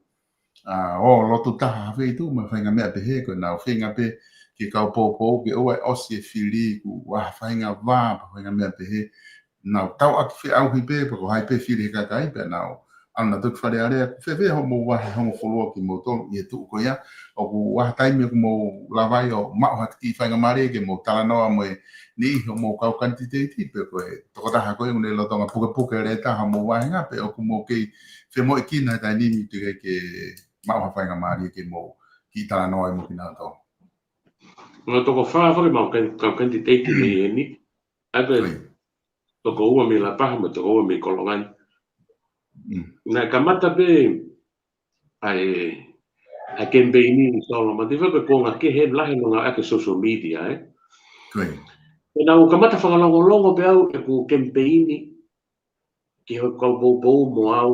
ʻa, ō lotu taha ha feituʻu mo e faʻahinga meʻa pehē, ko ʻenau feinga pē ke kau poupou ke ʻoua ʻe ʻosi e fili, kuo ʻi ai ha faʻahinga vā, faʻahinga meʻa pehē, nau tauʻaki feʻauhi pē, pe ko hai pē fili he kakai, pea nau ʻalu nautolu ki Fale Alea. ʻOku fēfē hoʻomou vahe hongofulu ʻa kimoutolu ʻi he tuʻu ko ia, ʻoku ʻi ai ha taimi ʻoku mou lava ai ʻo maʻu ha kiʻi faingamālie ke mou talanoa mo e niʻihi hoʻomou kau kanititeiti, pe ko e tokotaha ko ē ʻoku ne lolotonga pukepuke lelei taha hoʻomou vāhenga, pe ʻoku mou kei femoʻuekina he taimi ni teʻeki ke maʻu ha faingamālie ke mou kiʻi talanoa ai mo kinautolu? Mo e toko fā foki ʻemau kan-, kau kanititeiti mei heni. ʻA ia ko e toko ua mei Lapaha mo e toko ua mei Kolonga ni. Mm. Naʻe kamata pē ʻa e, ʻa e campaign ni Solo, ma te fai ko e konga kehe lahi ʻenau ngāueʻaki e social media, ē? Ko ia. Pea naʻa ku kamata fakalongolongo pē au ʻeku campaign ni ki he kau poupou mo au,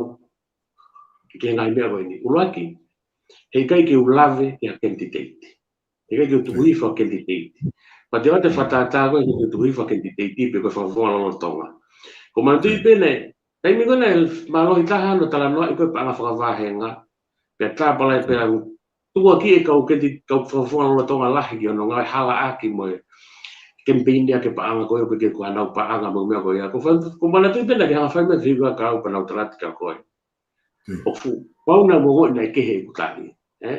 ki he ngaahi meʻa ko eni. ʻUluaki, heʻikai ke u lave ki ha candidate. Heʻikai ke u tuku hifo ha candidate. Pea te u ʻoatu e fakatātā ko e heʻikai ke u tuku hifo ha candidate pe ko e fakafofonga lolotonga. ʻOku ou manatuʻi pē naʻe, taimi ko ē naʻe mālohi taha hono talanoaʻi ko ē paʻanga fakavāhenga. Pea tāpalasia pea tukuakiʻi e kau candi-, kau fakafofonga lolotonga lahi ki hono ngāue halaʻaki mo e campaign ʻaki e paʻanga ko ē, ʻoku ʻikai ke ko haʻanau paʻanga mo e meʻa ko ia. ʻOku ou fa-, ʻoku ou manatuʻi pē naʻa ke hanga fai mai e fehuʻi kia au pea naʻa ku tala atu kia koe. Mm. ʻOku fuʻu pau naʻa mo ongoʻi naʻe kehe ʻeku tali, ē?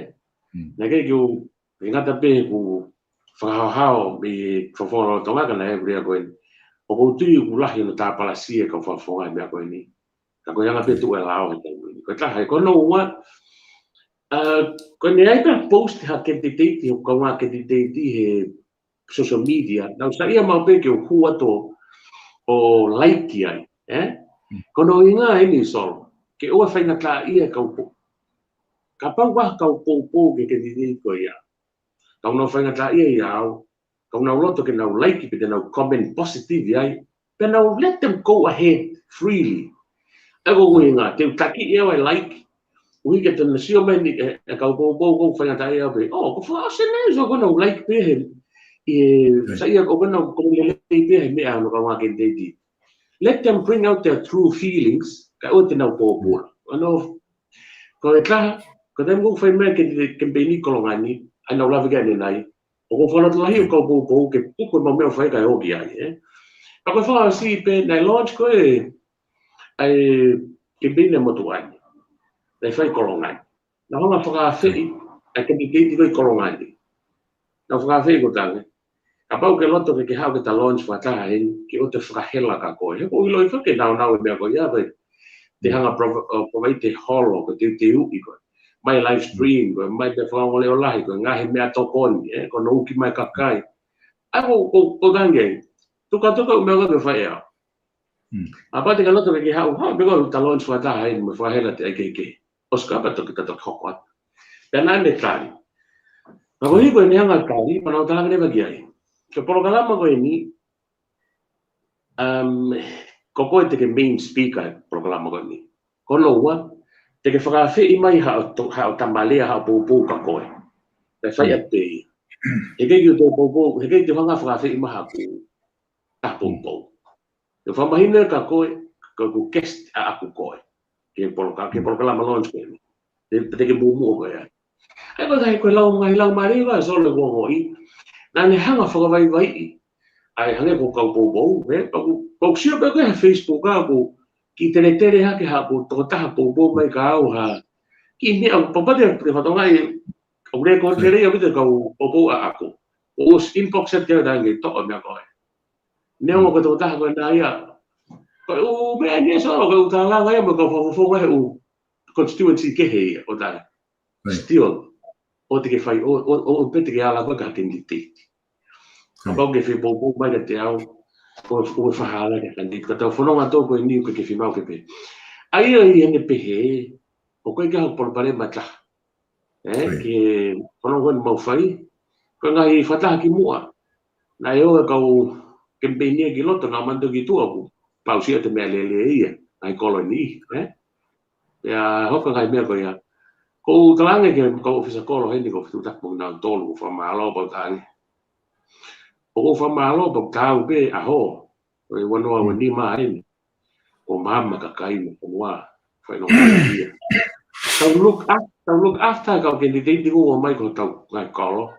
Mm. Naʻe ʻikai ke u, ʻikai ngata pē ʻeku fakahaohaoa mei he fakafofonga lolotonga ka naʻe ʻi ai e lea ko eni. ʻOku ou tui ʻoku lahi hono tāpalasia e kau fakafofonga he meʻa ko eni. Ka ko e anga pē e tuʻu e lao he taimi ni. Ko e taha ia. Ko hono ua, ʻa, ko ʻene ʻai pē ha post ha candidate, ʻi he kau ngā candidate he social media, naʻa ku saiʻia maʻu pē ke u hū atu ʻo like ai, ē? Mm. Ko hono ʻuhinga eni Solo, ke ʻoua ʻe faingataʻaʻia e kau pou-, kapau ʻoku ʻi ai ha kau poupou ki he candidate ko ia, Ka ʻoku nau faingataʻaʻia ʻia au, ka ʻoku nau loto ke nau like pe te nau comment positive ai, pe nau let them go ahead freely. ʻA ia ko e ʻuhinga, te u taki ʻe au ʻa e like, ʻuhi ke te nau sio mai ni, ʻe, ʻe kau poupou ʻoku faingataʻaʻia pē. ʻŌ, ko e fakaʻosi eni ia, so ko ʻenau like pē he, ʻi he, sai ia ko ʻenau comment lelei pē he meʻa ʻa hono kaungā candidate. Let them bring out their true feelings, kae ʻoua te nau pōpula. ʻA ia, ko e taha, ko e taimi ʻoku fai mai e kemipeini ʻi Kolonga ni, ʻa ia naʻa ku lave ki ai ʻanenai, ʻoku ou fakalotolahi ʻa e kau poupou ke puke ʻemau meʻa ʻoku fai kae ō ki ai, ē. Pea ko e fakaʻosi pē naʻe launch ko ē ʻa e kemipeini ʻa e motuʻa ni, naʻe fai ʻi Kolonga ni. Naʻa nau hanga ʻo fakaafeʻi ʻa e kemipeini ko ē ʻi Kolonga ni. Naʻa nau fakaafeʻi, ko e talaange, kapau ʻoku ke loto ke ke haʻu ke ta launch fakataha heni, ke ʻoua te fakahela kia koe. He ʻoku ou ʻiloʻi foki e naunau e meʻa ko ia, pea te hanga ʻo prov-, ʻo provide e holo, ko e teuteuʻi ko ē, mai live stream, ko e mai pē fakaongoongo leʻo lahi, ko e ngaahi meʻa tokoni, ē, ko hono uki mai e kakai. ʻA ia ko, ko, ko e talaange, tuku atu e ʻū meʻa ko ē ke fai ʻe au. Kapau te ke loto ke ke haʻu, haʻu pē koe, ta launch fakataha heni mo e fakahela teʻeki ai ke ʻosi, kapau te ke toki hoko atu. Pea naʻa ne tali. Ka ko e hiko ʻene hanga ʻo tali, pea naʻa ku talaange leva ki ai, ko e polokalama ko eni, um, ko koe te ke main speaker he polokalama ko eni. Ko hono ua, te ke fakaafeʻi mai haʻo to-, haʻo tama lea, haʻo poupou kia koe. Pea fai atu pē ia. He ʻikai ke u toe poupou, he ʻikai ke u hanga ʻo fakaafeʻi mai haʻaku taha poupou. Te u fakamahino kia koe, ko ʻeku guest ʻaʻaku koe. Ki he poloka-, ki he polokalama launch ko eni. Te, te ke muʻomuʻa koe ai. ʻA ia ko e taha ko e lau, ngaahi lau mālie ʻa Solo ʻoku ou ongoʻi. Naʻa ne hanga ʻo fakavaivaiʻi ʻa e, hangē ko e kau poupou, ē, pea ʻoku, ʻoku ou sio pē ko ē he Facebook ʻaʻaku, kiʻi teletele hake haʻaku tokotaha poupou mai kia au ha kiʻi meʻa, ʻoku pau pē te u fakatokangaʻi, ʻoku lea ko ē lelei ʻaupito e kau poupou ʻaʻaku. ʻOku ou inbox atu ki ai, talaange, toʻo e meʻa ko ē. Neongo ko e tokotaha ko ena ia, ko e ʻū meʻa ni ʻa Solo, ko e ʻū tālanga ia mo e kau fakafofonga he ʻū constituency kehe ia, ʻo talaange, still, ʻoua te ke fai, ʻo, ʻo, ʻo, ʻoua pē te ke ala koe ki ha candidate. Kapau ʻoku ke fie poupou mai kiate au, ʻoua, ʻoua fakaala ki ha candidate. Ka tau fononga atu ko eni ʻoku ke fiemaʻu ke pehē. ʻA ia ʻi heʻene pehē, ʻoku ʻikai ke ʻi ai haʻaku palopalema ʻe taha. Ē, ki he fononga ko eni ʻoku mau fai, ko e ngaahi fakataha kimuʻa, naʻe ō e kau kemipeini ia ki loto, naʻa nau manatu ki tuʻa, kuo pau siʻa ʻete meʻalele ia, ngaahi kolo ni, ē? Pea hoko e ngaahi meʻa ko ia. ʻOku ou talaange ki he kau ʻōfisa kolo heni, ʻoku ou fetuʻutaki mo kinautolu, ʻoku ou fakamālō pea u talaange, ʻoku ou fakamālō pea u taau pē ʻaho, ʻo e ua noa ua nima eni, ʻoku maama e kakai mo e fonua, fai no ia. Tau look up, tau look after e kau candidate ʻoku ō mai ko hotau ngaahi kolo.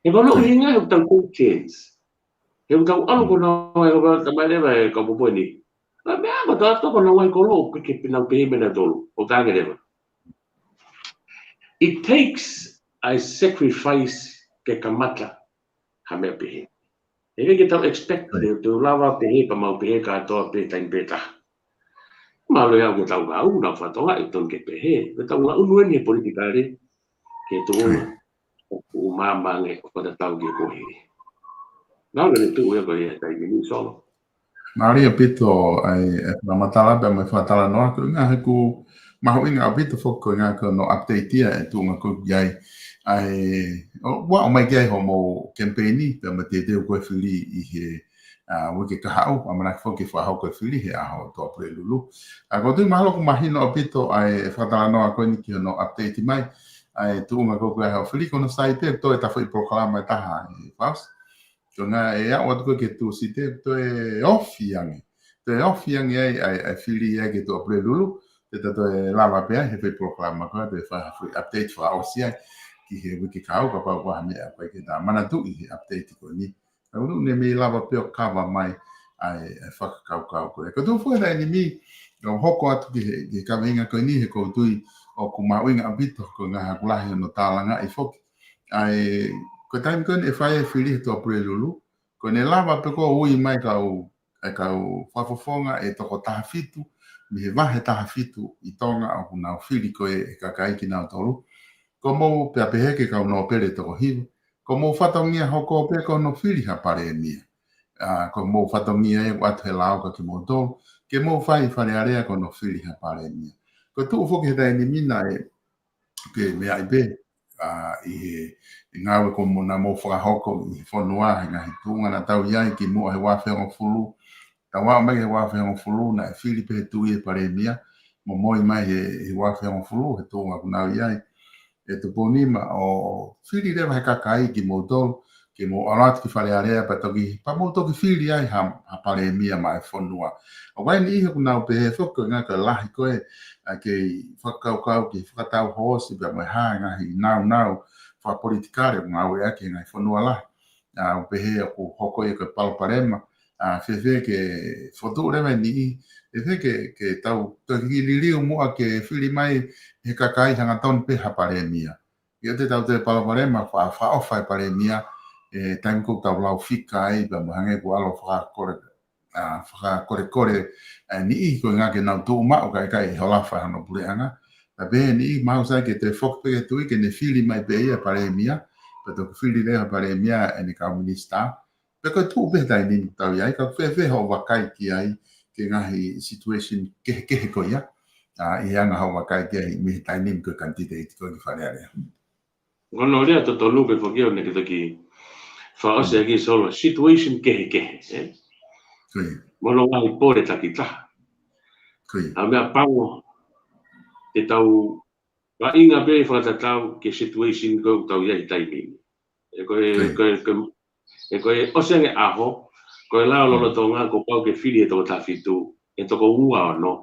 He ko hono ʻuhinga he ʻoku tau take chance. He ʻoku tau ʻalu ko ena, ʻa ia ko e tama leva e kau poupou ni. Ka meʻa ko e tau ʻalu ko ena ʻi he kolo, ʻoku ʻikai ke nau pehē meʻa ʻe tolu, ʻoku talaange leva, it takes a sacrifice ke kamata ha meʻa pehē. He ʻikai ke tau expect te, te u lava pehē pea mau pehē kātoa pē taimi pē taha. Mahalo ia ʻoku tau ngāue, naʻa ku fakatokangaʻi ʻoku totonu ke pehē. Ko ʻetau ngāue eni he politikale, ke tuʻunga ʻoku maama ange ʻo fakatatau ki he kuohili. Naʻa ku lele tuʻu ia ko ia he taimi ni, Solo. Mālie ʻaupito ʻa e, e fakamatala pea mo e fakatalanoa, ko e ʻuhinga he ʻoku mahuʻinga ʻaupito foki ko e ʻuhinga ko hono update ia e tuʻunga ko ē ʻoku ʻi ai. ʻA e, ʻo, ʻoku ʻomai ki ai hoʻomou kemipeini, pea mo e teuteu ko ē fili ʻi he, ʻa, uike kahaʻu, ʻamanaki foki ke fakahoko e fili he ʻaho ʻo e Tuʻapulelulu. ʻA, ʻoku ou tui mahalo ʻoku mahino ʻaupito ʻa e fakatalanoa ko eni ki hono update mai ʻa e tuʻunga ko ē ʻa hoʻo fili, ko hono sai pē, toe ʻeta foʻi polokalama ʻe taha, ē, Faus. Ko e ʻuhinga ʻe aʻu atu ko ē ki he Tūsite, toe ofi ange. Toe ofi ange ai, ʻa e, ʻa e fili ai ki he Tuʻapulelulu, te ta toe lava pē ai he foʻi polokalama ko ē, toe fai ha foʻi update fakaʻosi ai ki he uike kahaʻu, kapau ʻoku ʻi ai ha meʻa ʻoku ʻikai ke ta manatuʻi he update ko eni. Ka ʻoku ne mei lava pē ʻo kava mai ʻa e, ʻa e fakakaukau ko ē. Ko e tuʻu foki he taimi ni, ʻo hoko atu ki he, ki he kaveinga ko eni he ʻoku ou tui ʻoku mahuʻinga ʻaupito ko e ʻuhinga he ʻoku lahi hono tālangaʻi foki. ʻA e, ko e taimi ko eni ʻe fai ai e fili he Tuʻapulelulu, ko ʻene lava pē ko ē ʻo ui mai e kau, e kau fakafofonga ʻe toko taha fitu, mei he vahe taha fitu ʻi Tonga ʻoku nau fili ko ē e kakai kinautolu. Ko hoʻomou, pea pehē ki he kau nōpele ʻe toko hiva, ko hoʻomou fatongia hoko pē ko hono fili ha palēmia. ʻA, ko hoʻomou fatongia ia ʻoku ʻoatu he lao kia kimoutolu, ke mou fai Fale Alea ko hono fili ha palēmia. Ko e tuʻu foki he taimi ni naʻe, ke meaʻi pē, ʻa, ʻi he, ʻi he ngāue ko ē naʻa mou fakahoko ʻi he fonua, he ngaahi tuʻunga naʻa tau ʻi ai kimuʻa he ua afe hongofulu. Tau aʻu mai he ua afe hongofulu, naʻe fili pē he Tuʻi e Palēmia, momoi mai he, he ua afe hongofulu, he tuʻunga ʻoku nau ʻi ai. ʻE Tupounimaʻo, fili leva he kakai kimoutolu, ke mou ʻalu atu ki Fale Alea, pea toki, pea mou toki fili ai ha, ha Palēmia maʻa e fonua. ʻOku ʻi ai e niʻihi ʻoku nau pehē foki ko e ngaahi, ko e lahi ko ē, ʻa e kei fakakaukau ki he fakatau hoosi pea mo e hā e ngaahi naunau fakapolitikale ʻoku ngāueʻaki he ngaahi fonua lahi. ʻA, ʻoku pehē ʻoku hoko ia ko e palopalema. ʻA, fēfē ke fokotuʻu leva e niʻihi, fēfē ke, ke tau toki liliu muʻa ke fili mai he kakai hangatonu pē ha Palēmia. ʻIo, te tau toe palopalema, fa-, fakaʻofa e Palēmia, ʻi he taimi ko ē ʻoku tau lau fika ai, pea mo hangē ʻoku ʻalu ʻo fakakole, ʻa, fakakolekole, ʻa e niʻihi ko e ngaahi ke nau tuʻu maʻu kae ʻikai ʻi he halafa hono puleʻanga. Pea pehē e niʻihi, mahalo sai ke toe foki pē ki he Tuʻi ke ne fili mai pē ia Palēmia, pea toki fili leva Palēmia ʻene kau minisitā. Pea ko e tuʻu pē he taimi ni ʻoku tau ʻi ai, ka ʻoku fēfē hoʻo vakai ki ai, ki he ngaahi situation kehekehe ko ia. ʻA, ʻi he anga hoʻo vakai ki ai mei he taimi ni ko e kanititeiti ko ē ki Fale Alea. Ko hono lea totonu pē foki ʻo ne kita ki fakaʻosi ʻaki Solo, situation kehekehe, ē? Ko ia. Mo hono ngaahi pole takitaha. Ko ia. ʻA e meʻa pango, te tau vaʻinga pē fakatatau ki he situation ko ē ʻoku tau ʻi ai he taimi ni. ʻE ko e, Ko ia. ko e, ko e, ʻe ko e ʻosi ange ʻaho, ko e lao lolotonga kuo pau ke fili he toko taha fitu, he toko ua ono.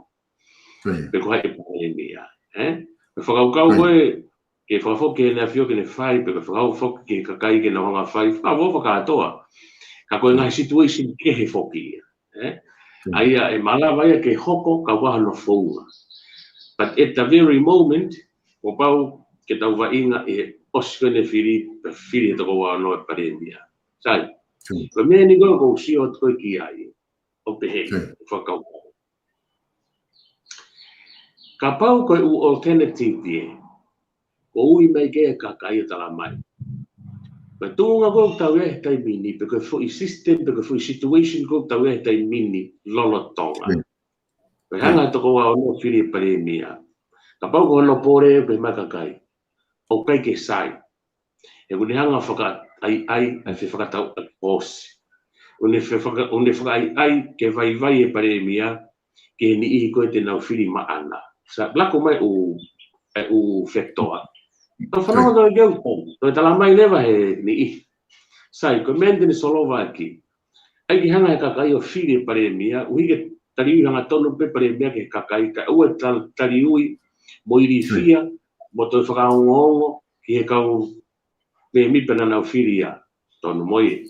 Ko ia. Pe ko hai e Palēmia, ē? Ko e fakakaukau Ko ia. ko ē, ke fakafoki ki heʻene ʻAfio ke ne fai, pe ko e fakakaukau foki ki he kakai ke nau hanga fai, fakavova kātoa. Ka ko e ngaahi situation kehe foki ia, ē? Ko ia. ʻA ia ʻe malava ia ke hoko, ka ʻoku ʻi ai hono founga. But at the very moment, kuo pau ke tau vaʻinga ʻi he ʻosi ko ē ʻene fili, pe fili he toko ua ono e Palēmia. Sai, Ko ia. ko e meʻa ni ko ē ʻoku ou sio atu ko ē ki ai, ʻo pehē, Ko ia. fakakaukau. Kapau ko e ʻū alternative ia, ko e ui mai ki ai e kakai ʻo tala mai. Ko e tuʻunga ko ē ʻoku tau ʻi ai he taimi ni, pe ko e foʻi system, pe ko e foʻi situation ko ē ʻoku tau ʻi ai he taimi ni lolotonga. Ko ia. Ko e hanga Ko ia. he toko ua ono ʻo fili e Palēmia. Kapau ko hono pole pē mai e kakai, ʻoku ʻikai ke sai. He ʻoku ne hanga fakaʻaiʻai, ʻa e fefakatau ʻaki hoosi. ʻOku ne fefaka-, ʻoku ne fakaʻaiʻai ke vaivai e Palēmia, ki he niʻihi ko ē te nau fili maʻana. Sai, lako mai ʻū, e ʻū fekitoa. Tau fanongo Sai. tau ke au tau. Tau tala mai leva he niʻihi. Sai, ko e meʻa ni te ne solova ʻaki. ʻAi ke hanga he kakai ʻo fili e Palēmia, ʻuhi ke taliui hangatonu pē Palēmia ki he kakai, kae ʻoua tal-, taliui mo ilifia, mo toe fakaongoongo ki he kau mēmipa naʻa nau fili ia, tonu mo ia.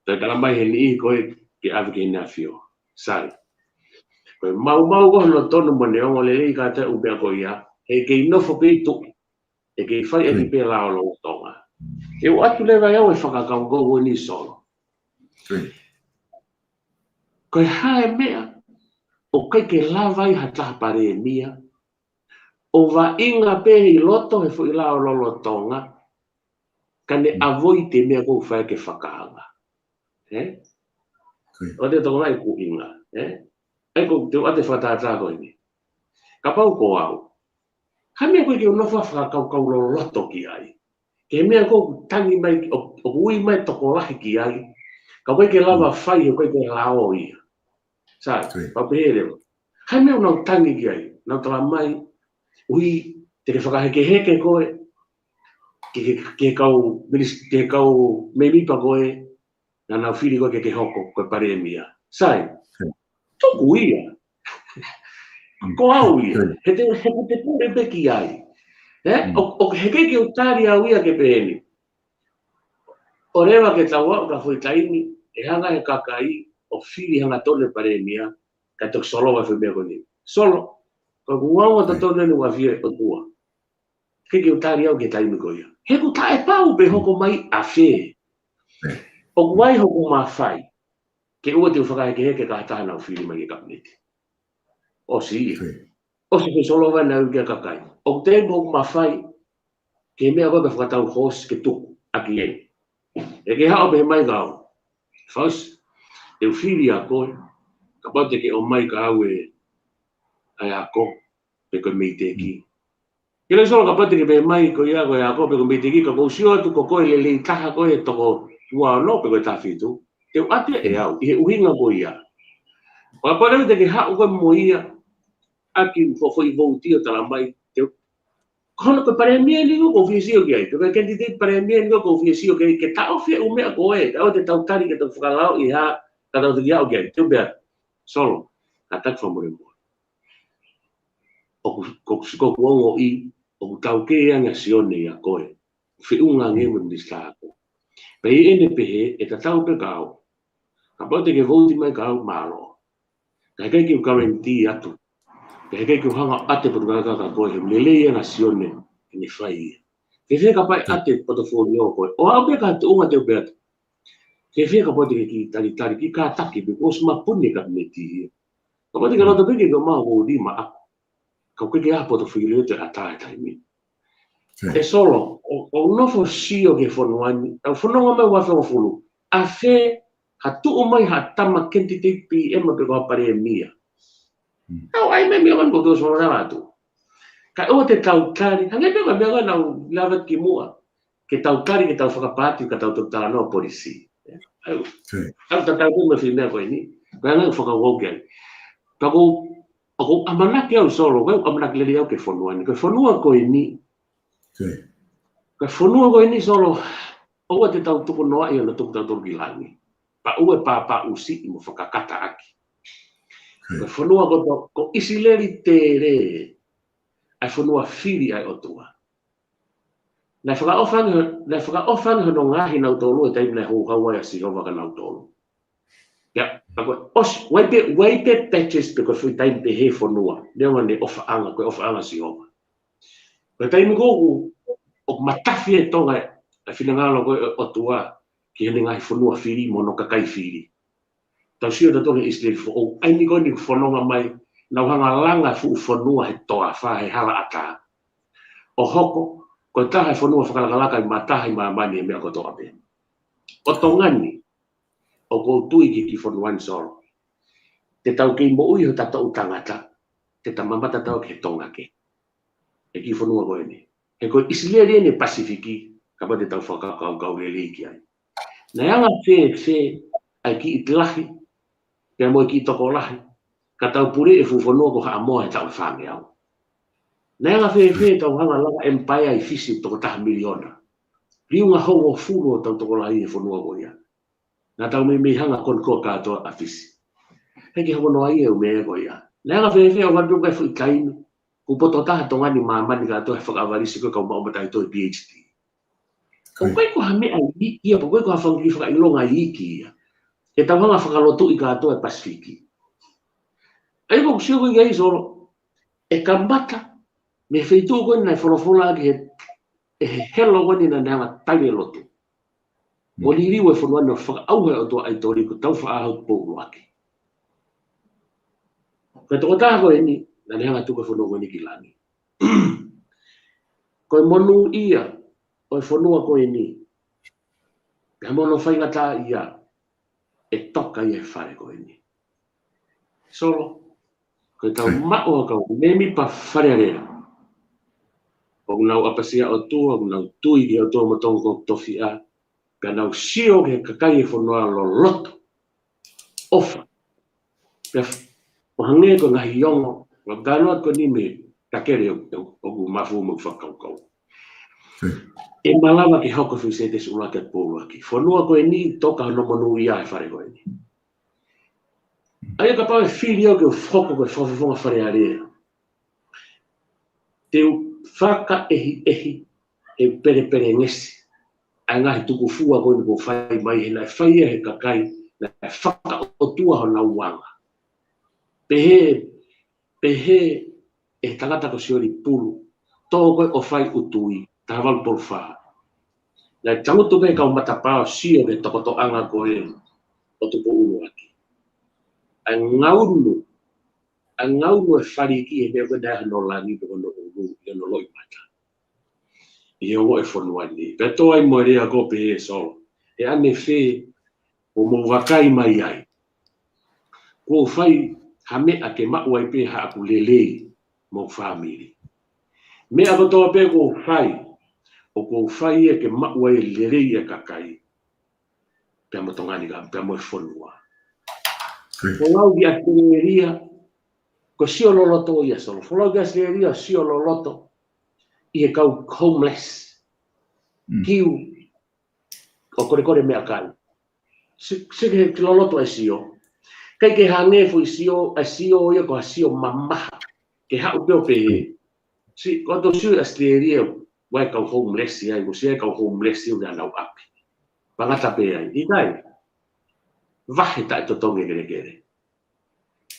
Toe tala mai he niʻihi ko ē ke ʻave ki heʻene ʻAfio. Sai. Ko e maumau ko ē hono tonu mo ʻene ongo lelei kātoa e ʻū meʻa ko ia, he kei nofo pē ʻi tuʻa, he kei fai ʻaki Ko ia. pē lao lolotonga. ʻE ʻoatu leva ʻe au e fakakaukau ko eni Solo. Ko ia. Ko e hā e meʻa ʻoku ʻikai ke lava ai ha taha Palēmia ʻo vaʻinga pē ʻi loto he foʻi lao lolotonga, ka ne Mm. avoid e meʻa ʻoku fai ke fakaanga. Ē? Ko ia. ʻOua te tau ngaahi kuinga, ē? ʻAi ko e te u ʻoatu e fakatātā ko eni. Kapau ko au, hā e meʻa ʻoku ʻikai ke u nofo ʻo fakakaukau loloto ki ai? Ko e meʻa ʻoku tangi mai, ʻo, ʻoku ui mai e tokolahi ki ai, ka ʻoku ʻikai ke lava Mm. fai he ʻoku ʻikai ke lao ia. Sai, Sai. pau pē leva. Hā e meʻa ʻoku nau tangi ki ai, nau tala mai, ʻuhi, te ke fakahekeheke koe, ki he, ki he kau minis-, ki he kau mēmipa ko ē, naʻa nau fili koe ke ke hoko, ko e Palēmia. Sai, Sai. tuku ia. Mm. Ko au ia. Sai. He te, he ʻoku te pule pē ki ai. Ē? Mm. ʻO, ʻo, he ʻikai ke u tali au ia ke pehē ni. ʻOleva ke tau aʻu ki ha foʻi taimi, ʻe hanga he kakai ʻo fili hangatonu e Palēmia, kae toki solova e foʻi meʻa ko eni. Solo, ko ʻeku ongo Sai. totonu eni ʻoku ʻafio e ʻOtua. ʻIkai ke u tali au ki he taimi ko ia. He ʻoku taʻepau pe Mm. hoko mai ʻafē. Sai. ʻOku ʻi ai hoku mafai, ke ʻoua te u fakahekeheke ki ha taha naʻa nau fili mai ki he Kapineti. ʻOsi ia. Sai. ʻOsi e solova naʻe ui ki ai e kakai. ʻOku teʻeki ai hoku mafai, ki he meʻa ko ē ke fakatau hoosi ke tuku ʻaki eni. ʻE ke haʻu pē mai kia au. Fausi, te u fili ʻa koe, kapau te ke ʻomai kia au e, ʻa e ako, pe ko e meiteki. Mm. Ke lea Solo, kapau te ke pehē mai ko ia ko e ako pe ko e meiteki, ka ʻoku ou sio atu ko koe lelei taha ko e toko ua ono pe ko e taha fitu. Te u ʻatu ʻe au, ʻi he ʻuhinga ko ia. Kapau leva te ke haʻu koe mo ia, ʻaki hoʻo foʻi vouti ʻo tala mai, te u, ko hono ko e palēmia eni ʻoku ou fie sio ki ai, ko e candidate palēmia eni ʻoku ou fie sio ki ai, ke taʻofi e ʻū meʻa ko ē, ka ʻoua te tau tali ke tau fakalao ʻi ha, ka tau tiki aʻu ki ai, te u pehē, Solo, kātaki fakamolemole. ʻOku, ʻoku, ʻoku ou ongoʻi, ʻoku taukei ange ʻa Sione ʻia koe. Feʻunga ange mo e minisitā ako. Pea ʻi heʻene pehē, ʻe tatau pē kia au. Kapau te ke vouti mai kia au, mālō. Ka heʻikai ke u guarantee atu. Ka heʻikai ke u hanga ʻo ʻate potu kākā kia koe, he lelei ange ʻa Sione, ʻene fai ia. Ke fē kapau ʻe ʻate portfolio ko ē. ʻO aʻu pē ki ha tuʻunga te u pehē atu. Ke fē kapau te ke kiʻi talitali, kiʻi kātaki, pē kuo ʻosi mapuni e kapineti ia. Kapau te ke loto pē ke ke maʻu ʻo lima ako. Ka ʻoku ʻikai ke ʻi ai ha portfolio te ʻatā he taimi ni. ʻE Solo, ʻo, ʻo nofo sio ki he fonua ni, ʻa e fonua mai ua fengofulu. ʻA fē ha tuʻu mai ha tama candidate P M pe ko ha palēmia. ʻOku ʻi ai e meʻa ʻoku tau sio atu. Ka ʻoua te tau tali, hangē pē ko e meʻa naʻa ku lave ki muʻa. Ke tau tali, ke tau fakapaati, ka tau toki talanoa polisi. ʻOku, ʻoku tatau pē mo e foʻi meʻa ko eni. Ko e anga ʻeku fakakaukau ki ai. Ka ʻoku, ʻoku ou ʻamanaki au Solo, ʻoku ou ʻamanaki lelei au ki he fonua ni. Ko e fonua ko eni. Ko e fonua ko eni Solo, ʻoua te tau tukunoaʻi hono tuku tautolu ki langi. Pea ʻoua ʻe pāpāʻusiʻi mo fakakataʻaki. Ko e fonua ko, ko ʻIsileli tele, ʻa e fonua fili ʻa e ʻOtua. Naʻe fakaʻofa ange, naʻe fakaʻofa ange hono ngaahi nautolu he taimi naʻe houhau ai ʻa Sihova kia nautolu. Ia, ka ko e ʻosi, ʻoku ʻi ai pē, ʻoku ʻi ai pē patches pe ko e foʻi taimi pehē fonua, neongo ʻene ʻofaʻanga, ko e ʻofaʻanga ʻa Sihova. Ko e taimi ko ē ʻoku, ʻoku matafi ai Tonga ʻa e finangalo ko ē ʻo e ʻOtua ki heʻene ngaahi fonua fili mo hono kakai fili. Tau sio tautolu he ʻIsileli foʻou, ʻa eni ko eni ʻoku fononga mai, nau hanga ʻo langa e fuʻu fonua he toafa he hala ʻatā. ʻO hoko, ko e taha e fonua fakalakalaka ʻi mataha ʻi māmani he meʻa kotoa pē. ʻO Tonga ni, ʻoku ou tui ki he kiʻi fonua ni Solo. Te tau kei moʻui hota toʻu tangata, te ta mamata tautolu ki he Tonga kehe. He kiʻi fonua ko eni. He ko ʻIsileli eni Pasifiki, kapau te tau fakakaukau lelei ki ai. Naʻe anga fēfē ʻa e kiʻi lahi, pea mo e kiʻi tokolahi, ka tau puleʻi e fuʻu fonua ko Haʻamoa he taʻu ʻe fāngeau. Naʻe anga fēfē tau hanga ʻo langa empire ʻi Fisi toko taha miliona. Liunga hongofulu ʻo tau tokolahi he fonua ko ia. Naʻa tau meimei hanga ʻo conquer kātoa ʻa Fisi. He ke hono ai e ʻū meʻa ko ia. Naʻe anga fēfē ʻo vatu kai fuʻu taimi, kuo poto taha Tonga ni māmani kātoa he fakaʻavalisi ko e kau maʻu mataʻitohi P H D. ʻOku ʻikai ko ha meʻa iiki ia, ʻoku ʻikai ko ha fanga kiʻi fakaʻilonga iiki ia. ʻE tau hanga ʻo fakalotuʻi kātoa e Pasifiki. ʻA ia ʻoku ou sio ko ia Solo, ʻe kamata mei he feituʻu ko eni naʻe folofola ʻaki he, ʻe he helo ko eni naʻa ne hanga ʻo tali e lotu. ʻO liliu e fonua ni ʻo fakaʻauha e ʻOtua ʻaitoli ko Tāufaʻāhau Tupoʻuloaki. Ko e tokotaha ko eni, naʻa ne hanga ʻo tuku e fonua ko eni ki langi. Ko e monūʻia ʻo e fonua ko eni, pea mo hono faingataʻaʻia, ʻe toka ia he fale ko eni. Solo, ko e tau maʻu ʻa e kau mēmipa Fale Alea. ʻOku nau ʻapasia ʻOtua, ʻoku nau tui ki he ʻOtua mo Tonga ko e tofiʻa, pea nau sio ki he kakai e fonua loloto. ʻOfa. Pea f-, ʻo hangē ko e ngaahi ongo, ʻoku tau ʻalu atu ko eni mei he takele ʻo, ʻo, ʻoku mafu mo fakakaukau. ʻE malava ke hoko e fuʻu sētesi ʻuluaki ʻa Tupoʻuloaki. Fonua ko eni toka hono monūʻia he fale ko eni. ʻA ia kapau ʻe fili au ke u hoko ko e fakafofonga Fale Alea, te u fakaʻehiʻehi, ʻe pelepelengesi ʻa e ngaahi tukufua ko eni kuo fai mai he naʻe fai ia he kakai naʻe fakaʻotua honau anga. Pehē, pehē ʻe he tangata ko Sioli Pulu, Tō Koe ʻo Fai ʻUtui, taha valu tolu fā. Naʻe tangutu pē kau matapā ʻo sio ki he tokotoʻanga ko ē ʻo Tupoʻuloaki. ʻA e ngaunu, ʻa e ngaunu e faliki he meʻa ko ē naʻe ʻi hono langi pe ko hono ʻulu, ʻi hono loʻimata. ʻI he ongo e fonua ni. Pea tō ai mo e lea ko ē pē Solo. ʻE ʻanefē ʻoku mou vakai mai ai. Kuo u fai ha meʻa ke maʻu ai pē haʻaku lelei mo e fāmili. Meʻa kotoa pē ʻoku ou fai, ʻoku ou fai ia ke maʻu ai e lelei ʻa e kakai. Pea mo Tonga ni ka, pea mo e fonua. Folau ki ʻAositelēlia, ko e sio loloto ia Solo. Folau ki ʻAositelēlia, sio loloto ʻi he kau homeless. Kiu, ʻo kolekole meʻakai. Sio, sio ki he loloto e sio. ʻIkai ke hangē foʻi sio, e sio ia ko ha sio mamaha. Ke haʻu pē ʻo pehē. Sio, ko ʻetau sio ʻi ʻAositelēlia, ʻoku ʻi ai e kau homeless ia, ʻoku ʻi ai e kau homeless ia ʻi honau ʻapi. Pangata pē ai, ʻikai. Vahe taʻetotongi e kelekele.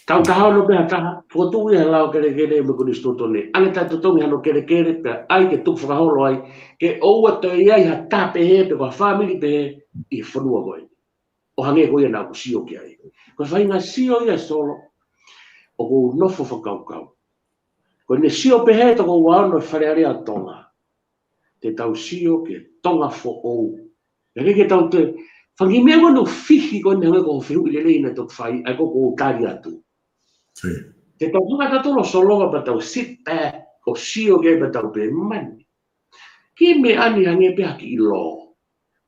Tau taha ono pē ha taha, fokotuʻu ia he lao kelekele mo e konisitūtone. ʻAnge taʻetotongi hano kelekele, pea ʻai ke tukufakaholo ai, ke ʻoua toe ʻi ai ha taha pehē, pe ko ha fāmili pehē, ʻi he fonua ko eni. ʻO hangē ko ia naʻa ku sio ki ai. Ko e faʻahinga sio ia Solo, ʻoku ou nofo fakakaukau. Ko ʻene sio pehē toko ua ono e Fale Alea ʻo Tonga. Te tau sio ki he Tonga foʻou. ʻIkai ke tau toe, fanga kiʻi meʻa ko eni ʻoku fihi ko eni hangē ko e fehuʻi lelei naʻe toki fai, ʻa ia ko ʻeku tali atu. Te tau hanga tautolu ʻo solova pea tau sit back, ʻo sio ki ai pea tau pehē mani. Kiʻi meʻa ni hangē pē ha kiʻi lō.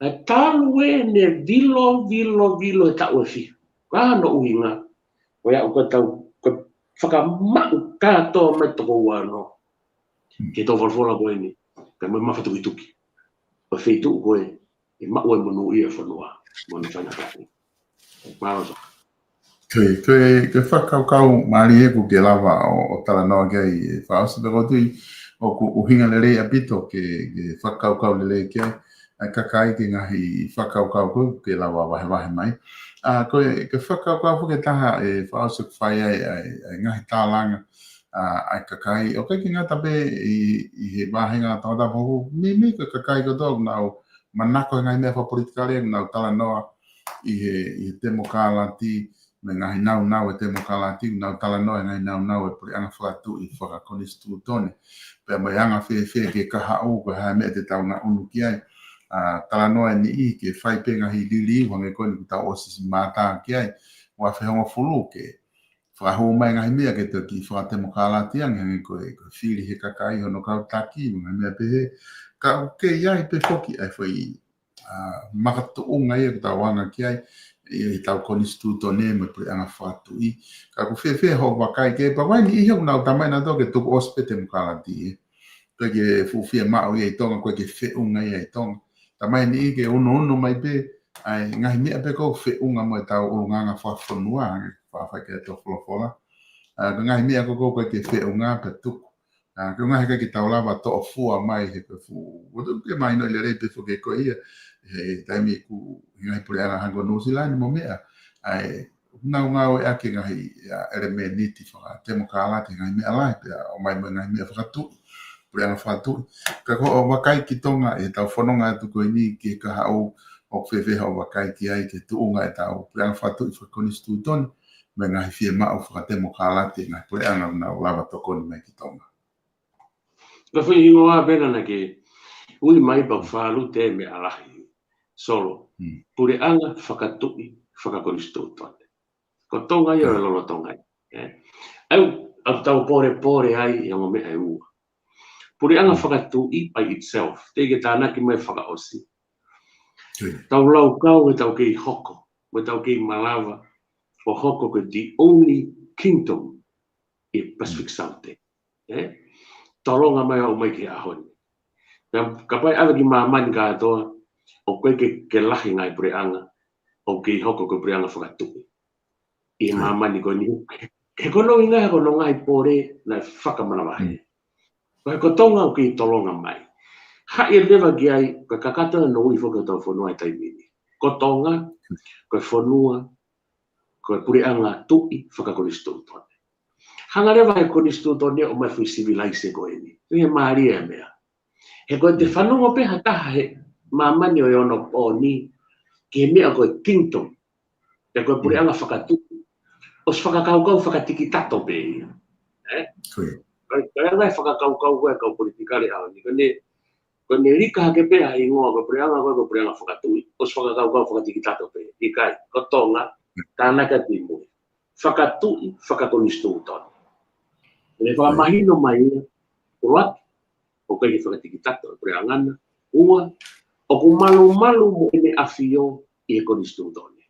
Naʻe talu ʻene vilo, vilo, vilo he taʻu ʻe fiha. Ko hono ʻuhinga, ko ia ʻoku tau, ko e fakamaʻu kātoa mai toko ua ono. Ke tau folofola ko eni, pea mo e mafatukituki. Ko e feituʻu ko ē, ʻe maʻu ai monūʻia e fonua, mo ʻene faingataʻa. Mālō Solo. Ko e, ko e, ko e fakakaukau mālie ʻoku ke lava ʻo, ʻo talanoa ki ai, ʻe Fakaʻosi, pea ʻoku ou tui ʻoku ʻuhinga lelei ʻaupito ke, ke fakakaukau lelei ki ai ʻa e kakai ki he ngaahi fakakaukau ʻoku ke lava vahevahe mai. ʻA, ko e, ko e fakakaukau foki ʻe taha ʻe Fakaʻosi ʻoku fai ai, ʻa e, ʻa e ngaahi tālanga, ʻa, ʻa e kakai. ʻOku ʻikai ke ngata pē ʻi, ʻi he vāhenga tangata foʻou, meimei ko e kakai kotoa ʻoku nau manako he ngaahi meʻa fakapolitikale, ʻoku nau talanoa ʻi he, ʻi he temokalati, mo e ngaahi naunau e temokalati, ʻoku nau talanoa he ngaahi naunau e puleʻanga fakatuʻi fakakonisitūtone. Pea mo e anga fēfē ke kahaʻu, ko e hā e meʻa te tau ngaʻunu ki ai. ʻA, talanoa e niʻihi ke fai pē ngaahi liliu, hangē ko eni kuo tau ʻosi mātā ki ai, ua afe hongofulu ke fakahū mai ngaahi meʻa ke toki fakatemokalati ange, hangē ko e, ko e fili he kakai hono kau taki, mo e ngaahi meʻa pehē. Ka ʻoku kei ʻi ai pē foki ʻa e foʻi, ʻa, makatuʻunga ia ʻoku tau anga ki ai, ʻi, ʻi heʻetau konisitūtone mo e puleʻanga fakatuʻi. Ka ʻoku fēfē hoʻo vakai ki ai, pea ko e niʻihi ʻoku nau talamai nautolu ke tuku ʻosi pē temokalati, ē. ʻIkai ke fuʻu fiemaʻu ia ʻi Tonga, ʻikai ke feʻunga ia ʻi Tonga. Talamai niʻihi ke unuunu mai pē ʻa e ngaahi meʻa pē ʻoku feʻunga mo ʻetau ʻulungaanga fakafonua, hangē ko e faʻa fai ki ai ʻetau folofola. ʻA, ko e ngaahi meʻa ko ē ʻoku ʻikai ke feʻunga pea tuku. ʻA, ko e ngaahi ʻikai ke tau lava toʻo fua mai he ko e fuʻu, ʻoku ke mahinoʻi lelei pē foki ko ia, he taimi ʻoku ʻi he ngaahi puleʻanga hangē ko Nuʻusila ni mo meʻa. ʻA e, ʻoku nau ngāueʻaki e ngaahi, ʻa, ʻelemēniti fakatemokalati he ngaahi meʻa lahi pea ʻomai mo e ngaahi meʻa fakatuʻi, puleʻanga fakatuʻi. Ka ko hoʻo vakai ki Tonga ʻi heʻetau fononga atu ko eni ki he kahaʻu ʻoku fēfē hoʻo vakai ki ai ki he tuʻunga ʻetau puleʻanga fakatuʻi fakakonisitūtone, mo e ngaahi fiemaʻu fakatemokalati e ngaahi puleʻanga ʻoku nau lava tokoni mai ki Tonga. Ko e foʻi hingoa pē naʻa ke ui mai pea ʻoku fakalute meʻa lahi. Solo, puleʻanga fakatuʻi fakakonisitūtone. Ko Tonga ia ʻo e lolotonga ia. ʻE, ʻoku tau polepole ai ʻi he ongo meʻa ʻe ua. Puleʻanga fakatuʻi by itself. Teʻeki ke tānaki mai Fakaʻosi. Tau laukau ʻe tau kei hoko, mo tau kei malava ʻo hoko ko e the only kingdom ʻi Pacific South. ʻE? Tolonga mai ʻo aʻu mai ki he ʻaho ni. Pea kapau ʻe ʻave ki māmani kātoa, ʻoku ʻikai ke, ke lahi ngaahi puleʻanga ʻoku kei hoko ko e puleʻanga fakatuʻi ʻi he māmani ko eni. He ko hono ʻuhinga he ko hono ngaahi pole naʻe fakamanavahē. Ko e ko Tonga ʻoku kei tolonga mai. Haʻi leva ki ai, ko e kakato naʻa nau ui foki hotau fonua he taimi ni. Ko Tonga, ko e fonua, ko e puleʻanga tuʻi fakakonisitūtone. Hanga leva he konisitūtone ʻo ʻomai foʻi sivilaise ko eni. Ko e mālie e meʻa. He ko e te fanongo pē ha taha he māmani ʻo e onopōni ki he meʻa ko e kingdom, pe ko e puleʻanga fakatuʻi, ʻosi fakakaukau fakatikitato pē ia. ʻE? Ko e, ko e anga e fakakaukau ko ē ʻa e kau politikale ʻaho ni. Ko ʻene, ko ʻene lika hake pē ha hingoa ko e puleʻanga ko ē ko e puleʻanga fakatuʻi, ʻosi fakakaukau fakatikitato pē. ʻIkai, ko Tonga, tānaki atu ʻi mui. Fakatuʻi fakakonisitūtone. ʻEne fakamahino mai ia, ʻuluaki, ʻoku ʻikai ke fakatikitata ʻa e puleʻanga na. Ua, ʻoku malumalu mo ʻEne ʻAfio ʻi he konisitūtone.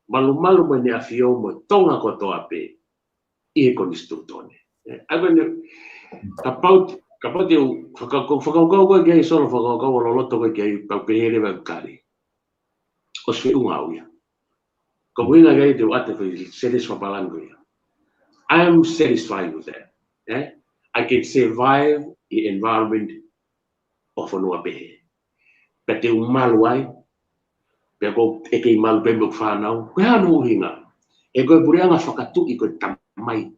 Malumalu mo ʻEne ʻAfio mo Tonga kotoa pē ʻi he konisitūtone. ʻE, ʻa ia ko eni, kapau, kapau te u faka-, ko e fakakaukau ko ē ki ai Solo, fakakaukau ʻo loloto ko ē ki ai, pau pehē leva ʻeku tali. ʻOsi feʻunga au ia. Ko e ʻuhinga ia te u ʻoatu e foʻi sēnesi fakapālangi ko ia. I am satisfied with that. ʻE? I can survive in environment ʻo e fonua pehē. Pea te u malu ai, pea ko e kei malu pē mo ʻeku fānau, ko e hā hono ʻuhinga? He ko e puleʻanga fakatuʻi ko e tamai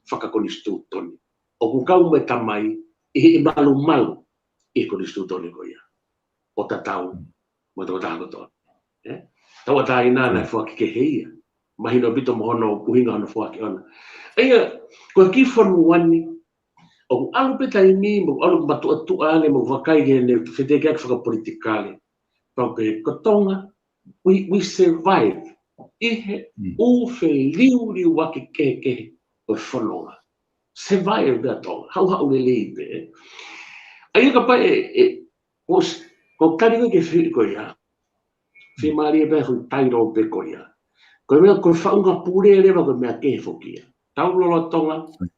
fakakonisitūtone. ʻOku kau mo e tamai ʻi he malumalu ʻi he konisitūtone ko ia. ʻO tatau mo e tokotaha kotoa. ʻE? Tauʻatāina naʻe foaki kehe ia. Mahino ʻaupito mo hono ʻuhinga hono foaki ʻona. ʻA ia, ko e kiʻi fonua ni, ʻoku ʻalu pē taimi, mo ʻalu matuʻotuʻa ange, mo vakai ki heʻene fetekeaki fakapolitikale. Pau pē ko Tonga, we, we survive. ʻI he Mm. ʻū feliuliuaki kehekehe ʻo e fononga. Survive pē ʻa Tonga. Haʻuhaʻu lelei pē. ʻA ia kapau ʻe, ʻe, ko s-, ko e tali ko ē ki he fehuʻi ko ia. Fiemālie pē ʻa e foʻi tailo pē ko ia. Ko e meʻa ko e faʻunga pule leva ko e meʻa kehe foki ia. Tau lolotonga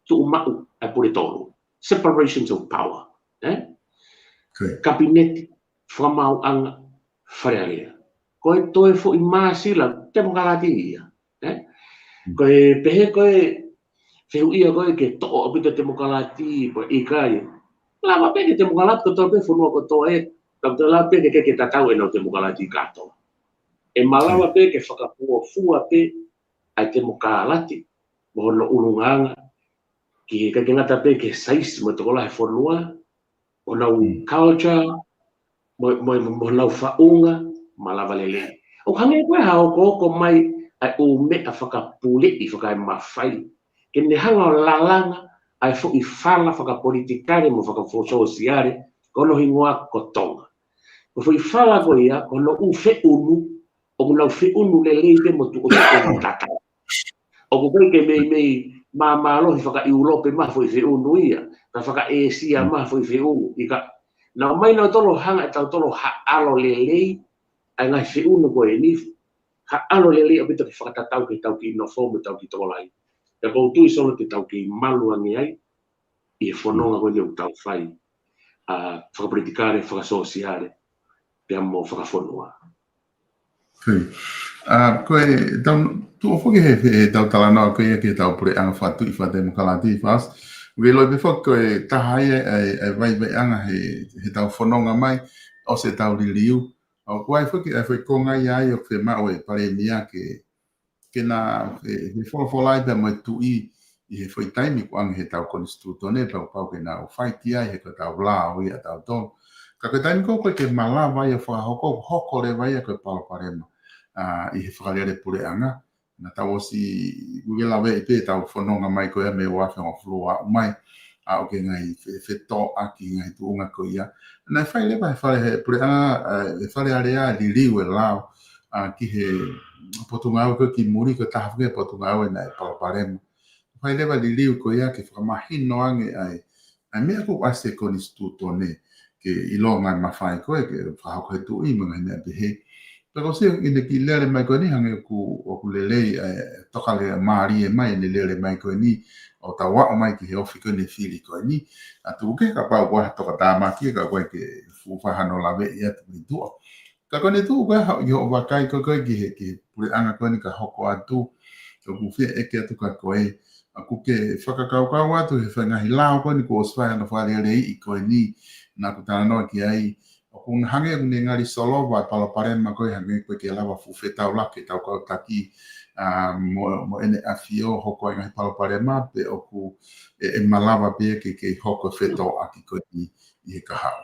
tuʻu maʻu ʻa e pule tolu. Separations of power. ʻE? Correct. Kapineti, fakamaauʻanga, Fale Alea. Ko e toe foʻi māsila, temokalati ia. ʻE? Mm. Ko e pehē ko e fehuʻia ko ē ke toʻo ʻaupito temokalati, pe ʻikai. Lava pē ke temokalati kotoa pē fonua kotoa ē. Ka ʻoku lava pē ke, ke, ke tatau ʻenau temokalati kātoa. ʻE malava Mm. pē ke fakafuofua pē ʻa e temokalati mo hono ʻulungaanga. Ki he, ʻikai ke ngata pē ki he saisi mo e tokolahi e fonua, ʻo nau Mm. culture, mo, mo, mo nau faʻunga, malava lelei. ʻOku hangē ko e hā ʻoku hoko mai ʻa e ʻū meʻa fakapuleʻi, fakaemafai. Ke ne hanga ʻo lalanga ʻa e foʻi fala fakapolitikale mo fakafo-, sōsiale, ko hono hingoa ko Tonga. Ko e foʻi fala ko ia, ko hono ʻū feʻunu, ʻoku nau feʻunu lelei pē mo tuʻo tuʻo mo tatau. ʻOku ʻikai ke meimei māmālohi faka-ʻIulope mai ha foʻi feʻunu ia, ka faka-ʻĒsia Mm. mai ha foʻi feʻunu. ʻIkai, naʻa ʻomai nautolu hanga ʻe tautolu ha ʻalo lelei, ʻa e ngaahi feʻunu ko eni, ha ʻalo lelei ʻaupito ke fakatatau ki heʻetau kiʻi nofo mo ʻetau kiʻi tokolahi. Pea ʻoku ou tui Solo te tau kei malu ange ai, ʻi he fononga Mm. ko eni ʻoku tau fai, ʻa, fakapolitikale, fakasōsiale, pea mo fakafonua. Fē. ʻA, ko e tau, tuʻu foki he, he, he tau talanoa ko ia ki heʻetau puleʻanga fakatuʻi fakatemokalati, Faus. Velo pe foki ko e taha ia, ʻa e, ʻa e vaivaiʻanga he, heʻetau fononga mai, ʻosi ʻetau liliu. ʻOku ʻi ai foki, ʻa e foʻi konga ia ai ʻoku fiemaʻu ʻe he Palēmia ke, ke na, he, he folofola ai pea mo e tuʻi, ʻi he foʻi taimi kuo ʻoange heʻetau konisitūtone, pea kuo pau ke nau fai ki ai he ko ʻetau lao ia ʻatautolu. Ka ko e taimi ko ē ʻoku ʻikai ke malava ia ʻo fakahoko, hoko leva ia ko e palopalema, ʻa, ʻi he fakalele puleʻanga. Naʻa tau ʻosi, ʻoku ke laveʻi pē ʻetau fononga mai ko ia mei he ua afe hongofulu ʻo aʻu mai, ʻa, ʻoku ʻi ai e ngaahi fe-, fetōʻaki, ngaahi tuʻunga ko ia. Naʻe fai leva he fale, he puleʻanga, ʻa, he Fale Alea, liliu e lao, ʻa, ki he Potungāue ko ē ki muli, ko e taha foki e Potungāue naʻe palopalema. Fai leva liliu ko ia ke fakamahino ange ʻa e, ʻa e meʻa ʻoku ʻasi he konisitūtone, ke ʻilonga e mafai ko ē ke fakahoko ʻe he tuʻi mo e ngaahi meʻa pehē. Pea ko e sio ʻene kiʻi lele mai ko eni, hangē ʻoku, ʻoku lelei, ʻa e, tokalelei mālie mai ʻene lele mai ko eni, ʻo tau aʻu mai ki he ofi ko eni e fili ko eni. ʻA, tuku kehe kapau ʻoku ʻi ai ha tokatāmaki, ka ʻoku ʻikai ke fuʻu faʻa hano laveʻi atu ki tuʻa. Ka ko ʻene tuʻu ko ē haʻu ʻi hoʻo vakai ko ē ki he, ki he puleʻanga ko eni ka hoko atu, ʻoku fie ʻeke atu kia koe, ʻoku ke fakakaukau atu he foʻi ngaahi lao ko eni kuo ʻosi fai hono fakaleleiʻi ko eni, naʻa ku talanoa ki ai, ʻoku hangē ʻoku ne ngali solova e palopalema ko ē hangē ʻoku ʻikai ke lava fuʻu fetaulaki ʻetau kau taki, ʻa, mo, mo ʻEne ʻAfio, hoko ai e ngaahi palopalema, pe ʻoku, ʻe, ʻe malava pē ke, ke hoko e fetōʻaki ko eni ʻi he kahaʻu.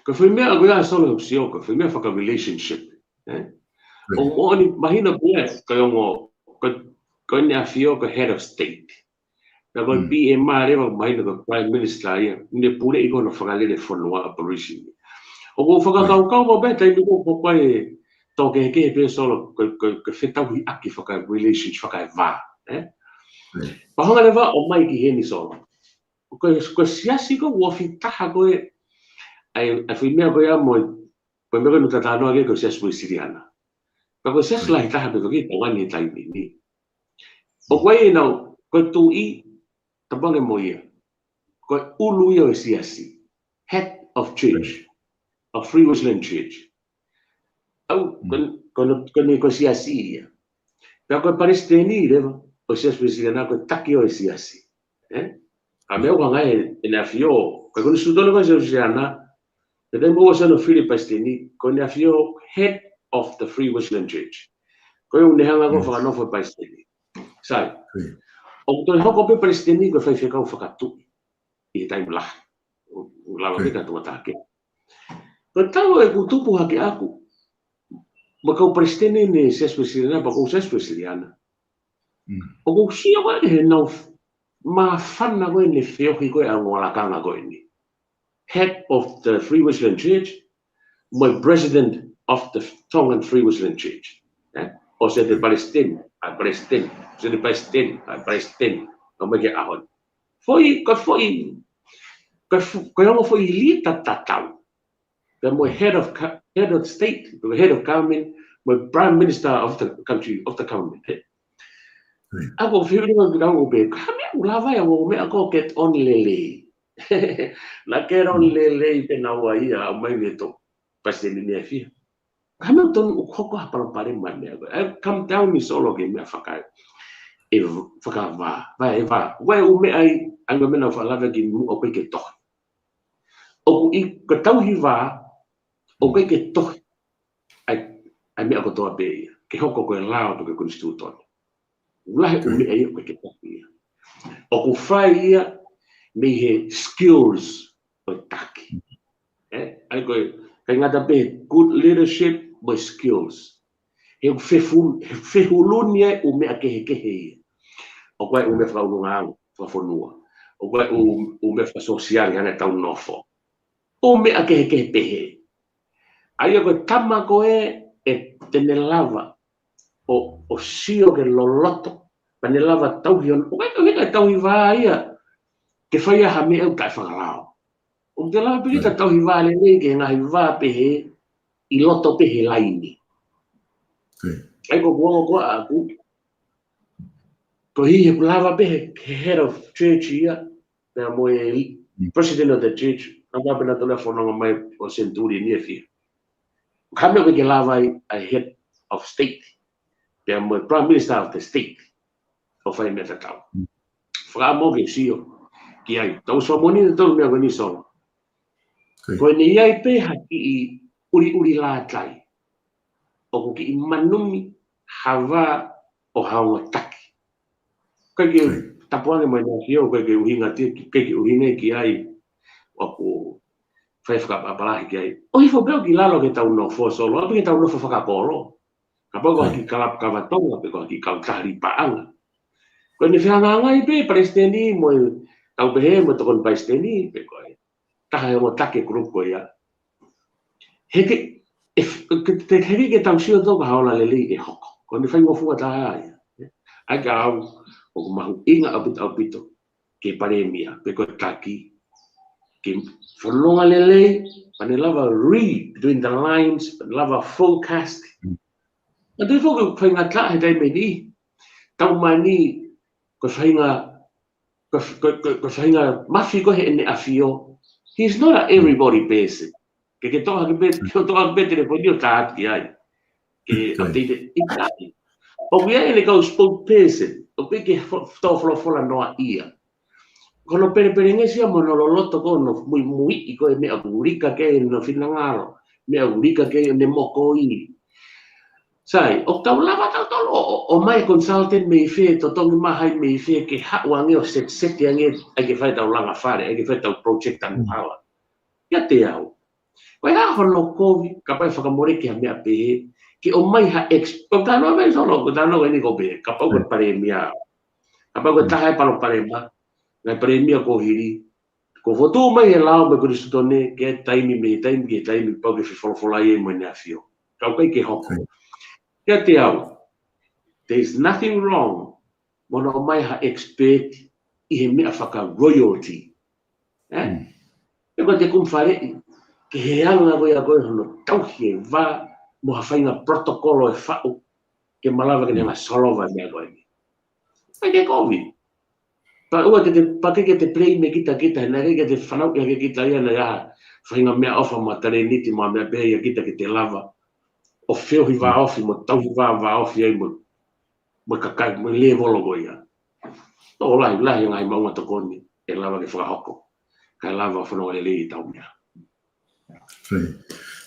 Ko e foʻi meʻa ko ia Solo ʻoku ou sio, ko e foʻi meʻa faka-relationship, ē? Right. ʻOku moʻoni mahino ko ia, ko e ongo, ko, ko ʻEne ʻAfio ko e head of state. Pea ko e Mm. P M leva mahino ko e Prime Minister ia, ʻoku ne puleʻi ko ē hono fakalele fonua operation. ʻOku ou fakakaukau mo pē taimi ko ē ko e tō kehekehe pē Solo, ko, ko, ko e fetauhiʻaki faka-relationship, fakaevā, ē? Right. Pea hanga leva ʻo ʻomai ki heni Solo. ko e, ko e siasi ko ē ʻoku ofi taha ko ē, ʻa e, ʻa e foʻi meʻa ko ia mo e, ko e meʻa ko ē naʻa tau talanoa ki ai ko e Siasi Uēsiliana. Ka ko e siasi lahi taha pē ko ē ʻi Tonga ni he taimi ni. ʻOku ʻi ai ʻenau, ko e tuʻi, tapu ange mo ia. Ko e ʻulu ia ʻo e siasi. Head of church, of Free Wesleyan Church. ʻAu, ko, ko, ko eni ko e siasi ia. Pea ko e palesiteni leva ʻo e Siasi Uēsiliana ko e taki ʻo e siasi. ʻE? ʻA meʻa ʻoku hanga ʻe, ʻEne ʻAfio, ko e konisitūtone ko e Siasi Uēsiliana, pea te mo ua sano fili palesiteni, ko ʻEne ʻAfio head of the Free Wesleyan Church. Ko ia ʻoku ne hanga ko ē fakanofo e palesiteni. Sai. ʻOku toe hoko pē palesiteni ko e faifekau fakatuʻi ʻi he taimi lahi. ʻO, ʻo lava pē ka tuʻa take. Ko e tau ʻeku tupu hake ʻaku. Mo e kau palesiteni ʻi he Siasi Uēsiliana, pea ko e Siasi Uēsiliana. ʻOku ou sio ko ē he nau f-, māfana ko ē ʻene feohi ko ē ʻa e ongo lakanga ko eni. Head of the Free Wesleyan Church, mo e President of the Tongan Free Wesleyan Church. ʻE? ʻOsi ʻete palesiteni, ʻa e palesiteni, ʻosi ʻete palesiteni, ʻa e palesiteni, ʻo mai ki he ʻaho ni. Foʻi, ko e foʻi, ko e fo-, ko e ongo foʻi lita tatau. Pea mo e head of co-, head of state, mo e head of government, mo e prime minister of the country, of the government, ʻe. ʻA ko e fiu ni ʻoku kau ʻo pehē, ka meʻa ʻoku lava ia ʻo meʻa ko e get on lelei. Naʻa get on lelei pē naua ia, ʻo mai mei he palesiteni ʻEne ʻAfio. Ka meʻa ʻoku tonu ʻoku hoko ha palopalema meʻa ko ē. ʻE come down ni solo ki he meʻa faka-, ʻe fakavā, vā ʻe vā. Ko e ʻū meʻa ʻi, ʻa e meʻa naʻa ku fakalave ki muʻa ʻoku ʻikai ke tohi. ʻOku ʻi, ko e tauhi vā, ʻoku ʻikai ke tohi. ʻA e, ʻa e meʻa kotoa pē ia. Ke hoko ko e lao pe ko e konisitūtone. ʻOku lahi ʻū meʻa ia ʻoku ʻikai ke tohi ia. ʻOku fai ia mei he skills ʻo e taki. ʻE, ʻa ia ko e, ʻikai ngata pē good leadership, but skills. He ʻoku fefu-, he fehuluni ʻa e ʻū meʻa kehekehe ia. ʻOku ʻi ai ʻū meʻa fakaʻulungaanga, fakafonua. ʻOku ʻi ai ʻū, ʻū meʻa fakasōsiale ʻi heʻetau nofo. ʻŪ meʻa kehekehe pehē. ʻA ia ko e tama ko ē ʻe te ne lava ʻo, ʻo sio ke loloto, pea ne lava tauhi ʻo, ʻoku ʻikai ke tauhi vā ia ke fai ha meʻa ʻoku taʻefakalao. ʻOku te lava pē ke tauhi vā lelei ki he ngaahi vā pehē ʻi loto pē he laini. ʻA ia ko e ongo ko ē ʻaku, ko e hā ʻoku lava pē he, he head of church ia, pea mo e president of the church, naʻa pē naʻa tau fononga mai ʻo senituli ni ʻe fia. Ka meʻa ʻoku ʻikai ke lava ai ʻa e head of state, pea mo e prime minister of the state, ʻo fai meʻa tatau. Fakaʻamu ke sio ki ai, tau sio mo ni, tau meʻa ko eni solo. Ko ʻene ʻi ai pē ha kiʻi ʻuliʻuli lātai. ʻOku kiʻi manumi ha vā ʻo ha ongo taki. ʻIkai ke tapu ange mai na ki o, ʻikai ke ʻuhinga ti-, ʻikai ke ʻuhinga ki ai, ʻoku fai fakaʻapaʻapa lahi ki ai. ʻOhifo pē ʻo ki lalo ke tau nofo solo, ʻo pē ke tau nofo fakakolo. Kapau ko ha kiʻi kalapu kava Tonga, pe ko ha kiʻi kautaha li paʻanga. Ko ʻene fehangahangai pē, palesiteni mo e tau pehē, mo e tokoni palesiteni, pe ko e taha ʻe ongo taki e kulupu ko ia. He ke, e f-, ke, te, he ke tau sio tō ka ha ola lelei ʻe hoko. Ko ʻene faingofua taha ia. ʻA ia ka au, ʻoku mahuʻinga ʻaupito, ʻaupito, ke palēmia, pe ko e taki, ke fononga lelei, pea ne lava read between the lines, pea ne lava forecast. ʻA tui foki ʻoku faingataʻa he taimi ni, tau mani, ko e fainga, ko e f-, ko e, ko e, ko e fainga mafi ko ē heʻene ʻafio. He's not a everybody person. Ke ke toʻo hake pē, ke toʻo hake pē telefoni ʻo tā atu ki ai. Ke update ʻi ai. ʻOku ʻi ai ʻene kau spokesperson. ʻOku ʻikai ke fo-, tō folofola noa ia. Ko hono pelepelengesi ia mo hono loloto ko hono muimuiʻi ko e meʻa ʻoku lika ki ai ʻene finangalo. Meʻa ʻoku lika ki ai ʻene mokoʻi. Sai, ʻoku tau lava tautolu ʻo, ʻo, ʻomai consultant mei fē, totongi mai mei fē, ke haʻu ange ʻo set, set ange, ʻai ke fai tau langa fale, ʻai ke fai tau project tanu hala. ʻIate au. Ko e hā hono kovi, kapau ʻe fakamoleki ha meʻa pehē, ke ʻomai ha ex-, ko e talanoa mai solo, ko e talanoa ko eni ko e pehē, kapau ko e palēmia. Kapau ko e taha e palopalema, ngaahi palēmia ko hili, ko e fotu mai he lao mo e konisitūtone, ke taimi mei taimi, ke taimi pau ke fefolofola ia mo ʻene ʻafio. Ka ʻoku ʻikai ke hoko. ʻIate au, there is nothing wrong mo hono ʻomai ha expert ʻi he meʻa faka-royalty. ʻE? Mm. Pea ko e te kumi faleʻi, ke he anga ko ia ko e hono tauhi e vā, mo ha faʻahinga protocol ʻe faʻu, ke malava ke ne Mm. hanga solova e meʻa ko eni. ʻIkai ke kovi. Pea ʻoua te te, pea ʻikai ke te play me kita kita, naʻe ʻikai ke te fanauʻi hake kita ia naʻe ʻi ai ha faʻahinga meʻaʻofa mo e talēniti mo e meʻa pehē ia kita ke te lava ʻo feohi vāofi mo tauhi vā vāofi ai mo, mo e kakai, mo e lēvolo ko ia. Tō lahi, lahi ngaahi maʻuʻanga tokoni ʻe lava ke fakahoko. Kae lava fanongo lelei ʻetau meʻa. Fai.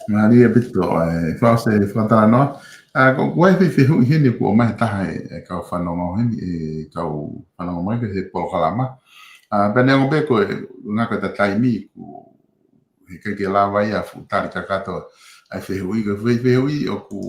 Mālie ʻaupito, ʻe, fakaʻosi e fakatalanoa. ʻA, ko, ko e fehuʻi heni kuo ʻomai he taha e, e kau fanongo heni, e kau fanongo mai ki he polokalama. ʻA, pea neongo pē ko e ngata e taimi kuo heʻikai ke lava ia ʻo fuʻu tali kakato ʻa e fehuʻi, ko e fehuʻi ʻoku,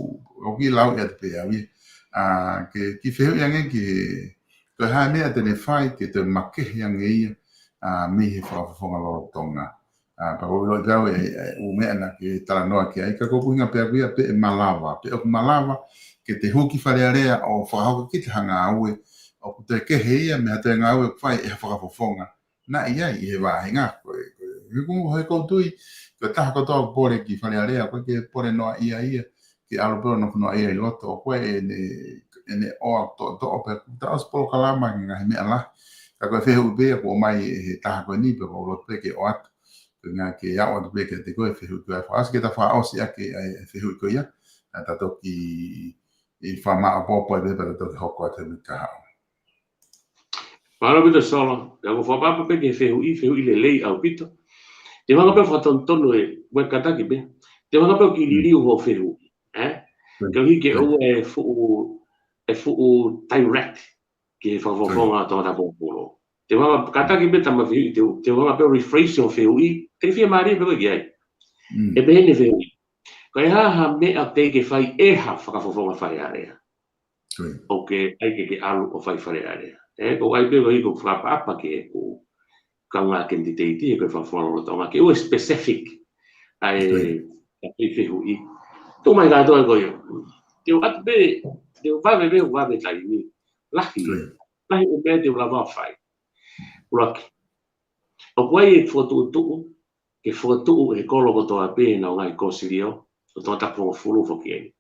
ʻoku ou lau atu pē au ia. ʻA, ke, ke fehuʻi ange ki he, ko e hā e meʻa te ne fai ke toe makehe ange ia, ʻa, mei he fakafofonga lolotonga. ʻA, pea ʻoku ou ʻiloʻi pē au e, e, ʻū meʻa naʻa ke talanoa ki ai, ka ko e ʻuhinga pē ʻaku ia pe ʻe malava, pe ʻoku malava ke te hū ki Fale Alea ʻo fakahoko kita ha ngāue ʻoku toe kehe ia mei ha toe ngāue ʻoku fai ʻe ha fakafofonga naʻe ʻi ai ʻi he vāhenga. Ko e, ko e, he ʻoku, he ʻoku ou tui, ko e taha kotoa ʻoku pole ki Fale Alea, ʻoku ʻikai ke pole noaʻia ia, ke ʻalu pē ʻo nofo noaʻia ʻi loto, ʻoku ʻi ai ʻene, ʻene ʻoa toʻotoʻo pē, kuo ta ʻosi polokalama ki he ngaahi meʻa lahi. Ka ko e fehuʻi pē ia kuo ʻomai ʻe he taha ko eni pea ʻoku ou loto pē ke ʻoatu. Ko e ʻuhinga ke aʻu atu pē kiate koe e fehuʻi ko ia. Fakaʻosi ke ta fakaʻosi ʻaki ʻa e fehuʻi ko ia, ʻa, ta toki ʻi fakamaʻopoʻopo ai pē pea ta toki hoko atu he uike kahaʻu. Mālō ʻaupito Solo, ʻa, ko e fakaʻapaʻapa pē ki he fehuʻi, fehuʻi lelei ʻaupito. Te u hanga pē ʻo fakatonutonu e, ʻoua, kātaki pē. Te u hanga pē ʻo kiʻi liliu hoʻo fehuʻi, ē? Mm. Koeʻuhi ke ʻoua e fuʻu, e fuʻu direct ki he fakafofonga ʻo Tongatapu mo Pulotu. Te u hanga, kātaki pē tama fehuʻi, te u, te u hanga pē ʻo rephrase hoʻo fehuʻi, te ke fiemālie pē koe ki ai. Mm. ʻE pehē ni e fehuʻi. Ko e hā ha meʻa teʻeki ke fai ʻe ha fakafofonga Fale Alea? Ko ia. ʻOku ʻikai ke ke ʻalu ʻo fai Fale Alea. ʻE, ko e ʻai pē ko e ʻikai ko e fakaʻapaʻapa ke ʻoku kaunga candidate he ko e fakafofonga lolotonga ke ʻoua ʻe specific ʻa e, ko ia, ʻa e fehuʻi. Tuʻu mai kātoa ko ia. Te u ʻatu pē, te u vave pē, vave taimi. Lahi. Ko ia. Lahi ʻū meʻa te u lava ʻo fai. ʻUluaki. ʻOku ʻi ai e fokotuʻutuʻu, ke fokotuʻu ʻe he kolo kotoa pē ʻenau ngaahi kōsilio, ʻo Tongatapu hongofulu foki eni.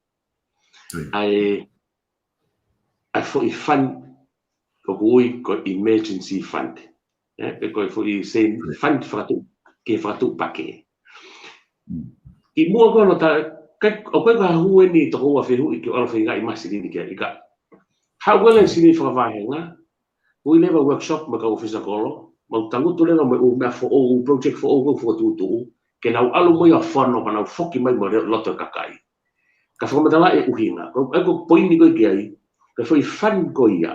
Ko ia. ʻA e, ʻa e foʻi fund, ʻoku ui ko e emergency fund. ʻE, pe ko e foʻi sen-, ko ia, fund fakatuʻu, ke fakatuʻupakē. Mm. Kimuʻa ko ē hono ta-, kai, ʻoku ʻikai ko ha hū eni toko ua fehuʻi ke ʻalu ʻo feingaʻi mai e silini ki ai, ʻikai. Haʻu ko ē e silini fakavāhenga, ui leva workshop mo e kau ʻōfisa kolo, mau tangutu leva mo e ʻū meʻa foʻou, project foʻou ko ē fokotuʻutuʻu, ke nau ʻalu mo ia ʻo fono pea nau foki mai mo e loto e kakai. Ka fakamatalaʻi e ʻuhinga, ko e, ko e poini ko ē ki ai, ko e foʻi fund ko ia,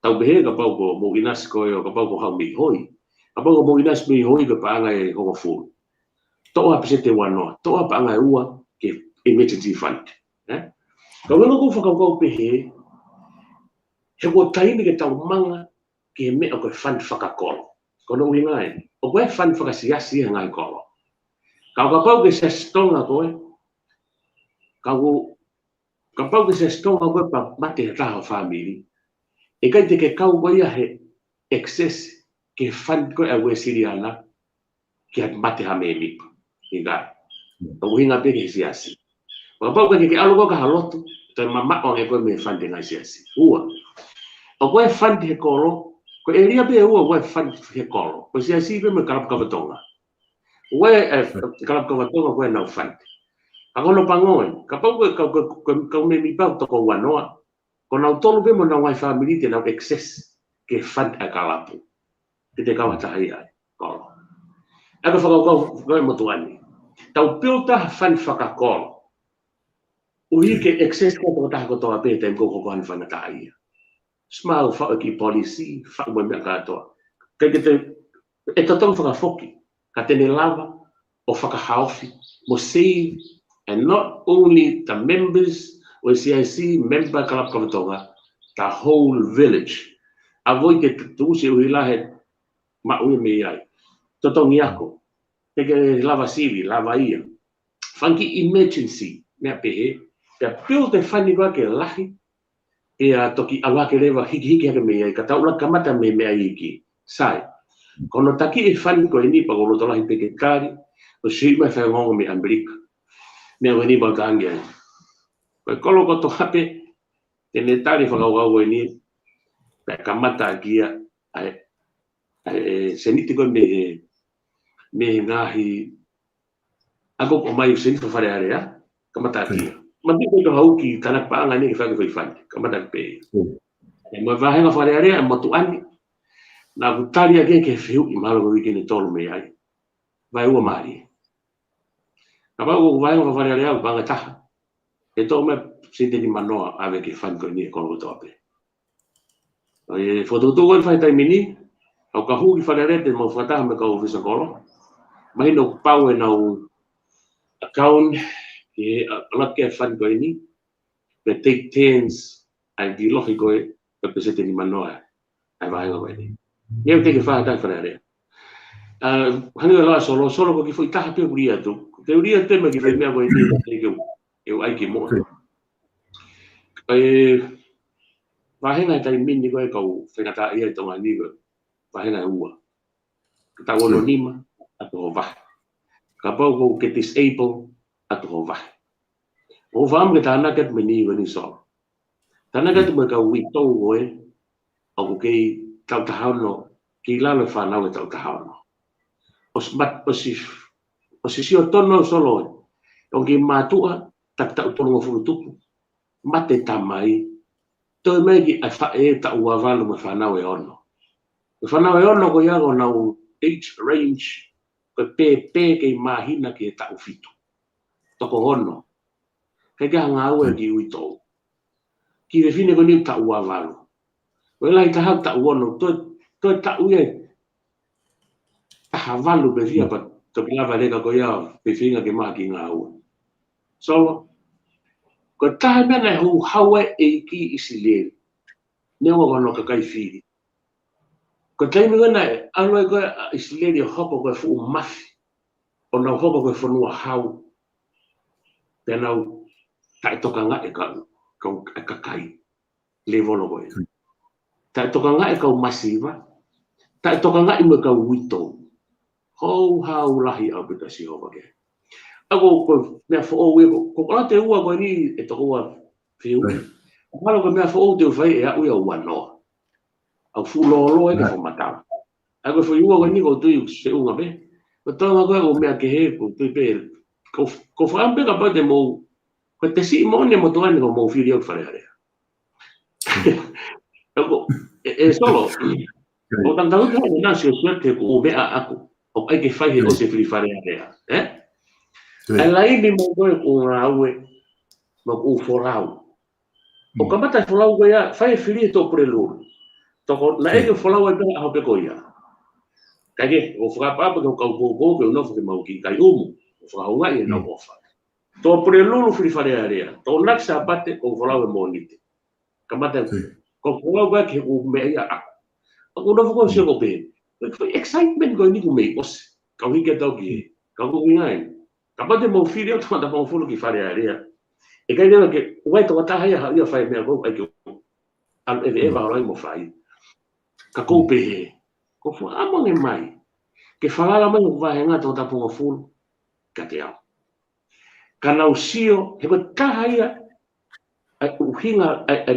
tau pehē kapau ko hoʻomou ʻinasi ko ē ʻo kapau ko hoʻomou hoi. Kapau ko hoʻomou ʻinasi mei hoi ko e paʻanga ʻe hongofulu. Toʻo ʻa e peseti ʻe uanoa, toʻo ʻa e paʻanga ʻe ua ki he emergency fund. Ē? Ka ʻoku ou fakakaukau pehē, he kuo taimi ke tau manga ki he meʻa ko e fund fakakolo. Ko hono ʻuhinga ē, ʻoku ʻi ai e fund fakasiasi he ngaahi kolo. Ka ʻo kapau ko e Siasi Tonga koe, ka ʻoku, kapau ko e Siasi Tonga koe pea mate ha taha ho fāmili, ʻe ʻikai te ke kau koe ia he access ki he fund ko ē ʻa e Uēsiliana, ki ha mate ha mēmipa. ʻIkai. Mm. ʻOku ʻuhinga pē ki he siasi. Kapau ko e ke ʻalu koe ki ha lotu, toe mamaʻo ange koe mei he fund ʻa e ngaahi siasi. Ua. ʻOku ʻi ai e fund he kolo, ko e ʻēlia pē ʻe ua ʻoku ʻi ai e fund he kolo. Ko e siasi pē mo e kalapu kava Tonga. ʻOku ʻi ai e, ē, kalapu kava Tonga ʻoku ʻi ai ʻenau fund. Ka ko hono pango ē, kapau ko e, ka, ka, ka, ka mēmipa toko uanoa, ko nautolu pē mo honau ngaahi fāmili te nau access ki he fund ʻa e kalapu. Ke te kau ha taha ia ai, kolo. ʻA ia ko e fakakaukau ko ē motuʻa ni. Tau build ha fund fakakolo. ʻUhi ke access ko e tokotaha kotoa pē taimi ko ē ʻoku hoko ai e faingataʻaʻia. Smart, faʻu e kiʻi policy, faʻu mo e meʻa kātoa. Ke, ke te, ʻe totonu fakafoki, ka te ne lava ʻo fakahaofi mo save, and not only the members ʻo e C I C, member kalapu kava Tonga, the whole village. ʻAvoid ke tuʻusi e ʻuhila he maʻu ia mei ai. Totongi ako. Te ke lava sivi, lava ia. Fanga kiʻi emergency, meʻa pehē. Pea build e fund ko ē ke lahi, pea toki ʻalu hake leva hikihiki hake mei ai, ka tau ʻuluaki kamata mei he meʻa iiki. Sai. Ko hono taki e fund ko eni pea ko e loto lahi pē ke tali, ʻo sio mai fai ongoongo mei ʻAmelika. Meʻa ko eni mau tangi ai. Ko e kolo kotoa pē, te ne tali fakakaukau ko eni, pea kamata ʻaki ia, ʻa e, ʻa e, seniti ko ē mei he, mei he ngaahi, ako ʻomai seniti Fale Alea, kamata ʻaki ia. Mati ko e hau ki tānaki paʻanga ni ke fai ke fai fund, kamata pē. ʻE mo e vāhenga Fale Alea, mo tuʻani, naʻa ku tali ʻaki ke fehuʻi mahalo ko e uike ʻe tolu mei ai. Vaeua mālie. Kapau ko e vāhenga Fale Alea, paʻanga ʻe taha. ʻE toʻo mai sēniti ʻe nimanoa ʻave ki he fund ko eni ʻe kolo kotoa pē. ʻA ia, fokotuʻutuʻu ko ē fai taimi ni, ʻoku ou hū ki Fale Alea te mau fakataha mo e kau ʻōfisa kolo. Mahino kuo pau ʻenau account, ke ʻalu ʻaki e fund ko eni, pea take turns, ʻa e kiʻi lohi ko ē, pea pēseti ʻe nimanoa, ʻa e vāhenga ko eni. Meʻa ʻoku teʻeki ke fakataha Fale Alea. ʻA, hangē ko e lau ʻa Solo, Solo ko e kiʻi foʻi taha pē ʻoku lī atu. Te u lī atu mai ki he foʻi meʻa ko eni, ʻe ke u, ʻe u ʻai ki muʻa. Ko e vāhenga he taimi ni ko e kau faingataʻaʻia ʻi Tonga ni ko e vāhenga ʻe ua. Ka tau ono nima, ʻatu ho vahe. Kapau ʻoku ke disable, ʻatu ho vahe. ʻOku ou fakaʻamu ke tānaki atu mei ni ko eni Solo. Tānaki atu mo e kau uitou ko ē, ʻoku kei taʻu taha ono, kei lalo e fānau ʻe taʻu taha ono. ʻOsi mat-, ʻosi, ʻosi sio tonu au Solo ē. ʻOku kei mātuʻa, taki taʻu tolungofulu tupu. Mate tamai. Toe mai ki ai faʻē taʻu ua valu mo e fānau ʻe ono. Mo e fānau ʻe ono ko ia ko honau age range, ko e pēpē kei māhina ki he taʻu fitu. Toko ono. Kei ke hanga au ē ki uitou. Ki he fefine ko eni taʻu ua valu. Ko e lahi taha taʻu ono, toe, toe taʻu ia. Taha valu pē fia pea toki lava leka ko ia, pē feinga ke maʻu ki ngāue. So, ko e taha meʻa naʻe houhau ai e ʻEiki ʻIsileli. Neongo ko hono kakai fili. Ko e taimi ko ē naʻe ʻalu ai ko ē ʻa ʻIsileli ʻo hoko ko e fuʻu mafi. ʻO nau hoko ko e fonua hau. Pea nau taʻetokangaʻi e kau, kau, e kakai. Lēvolo ko ē. Taʻetokangaʻi e kau masiva. Taʻetokangaʻi mo e kau uitou. Houhau lahi ʻaupito ʻa Sihova ki ai. ʻA ko, ko e meʻa foʻou ia ko, ko e ʻalu atu e ua ko eni ʻe toko ua fiu. ʻOku mahalo ko e meʻa foʻou te u fai ʻe aʻu ia ʻo ua noa. ʻOku fuʻu lōloa e fakamatala. ʻA ko e foʻi ua ko eni ʻoku ou tui ʻoku feʻunga pē. Ko e tala ko ē ʻo e meʻa kehe ʻoku ou tui pē. Ko, ko e fakaʻamu pē kapau te mou, ko e tesi moʻoni mo tuʻani ko mou fili ʻo Fale Alea. ʻE ko, ʻe, ʻe Solo. ʻOku ou tangata atu ʻo na sio sio te ʻoku meʻa ʻaku. ʻOku ʻai ke fai he ʻosi e fili Fale Alea. ʻE? ʻA e laini mo ko e ʻoku ngāue. Mo ʻoku folau. ʻOku kamata e folau ko ia, fai e fili he toko Pulelulu. Toko, naʻe ʻikai ke folau ai pē ʻaho pē ko ia. Kae kehe, ʻoku fakaʻapaʻapa ke u kau poupou ke u nofo ke mau kiʻi kai ʻumu. ʻOku fakahoungaʻi ʻenau ʻofa. Toko Pulelulu fili Fale Alea. Tokonaki Sāpate ʻoku folau he Mōnite. Kamata ʻoku folau ko ē ke u meʻa ia ʻaku. ʻOku ou nofo ko ē ʻo sio ko ē pē. Ko e excitement ko eni ʻoku mei ʻosi. Kau hiki atu ki he. Kau ko ʻuhinga eni. Kapau te mou fili ʻo tangata pongofulu ki Fale Alea. ʻE ʻikai leva ke, ʻoku ʻi ai e tokotaha ia haʻu ia fai e meʻa ko ē ʻai ke ʻalu ʻeveʻeva ʻo ʻai mo fai. Ka ʻoku ou pehē. ʻOku ou fakaʻamu ange mai. Ke falala mai hoku vāhenga tangata pongofulu. Kiate au. Ka nau sio, he ko e taha ia, ʻa e ʻuhinga, ʻa e, ʻa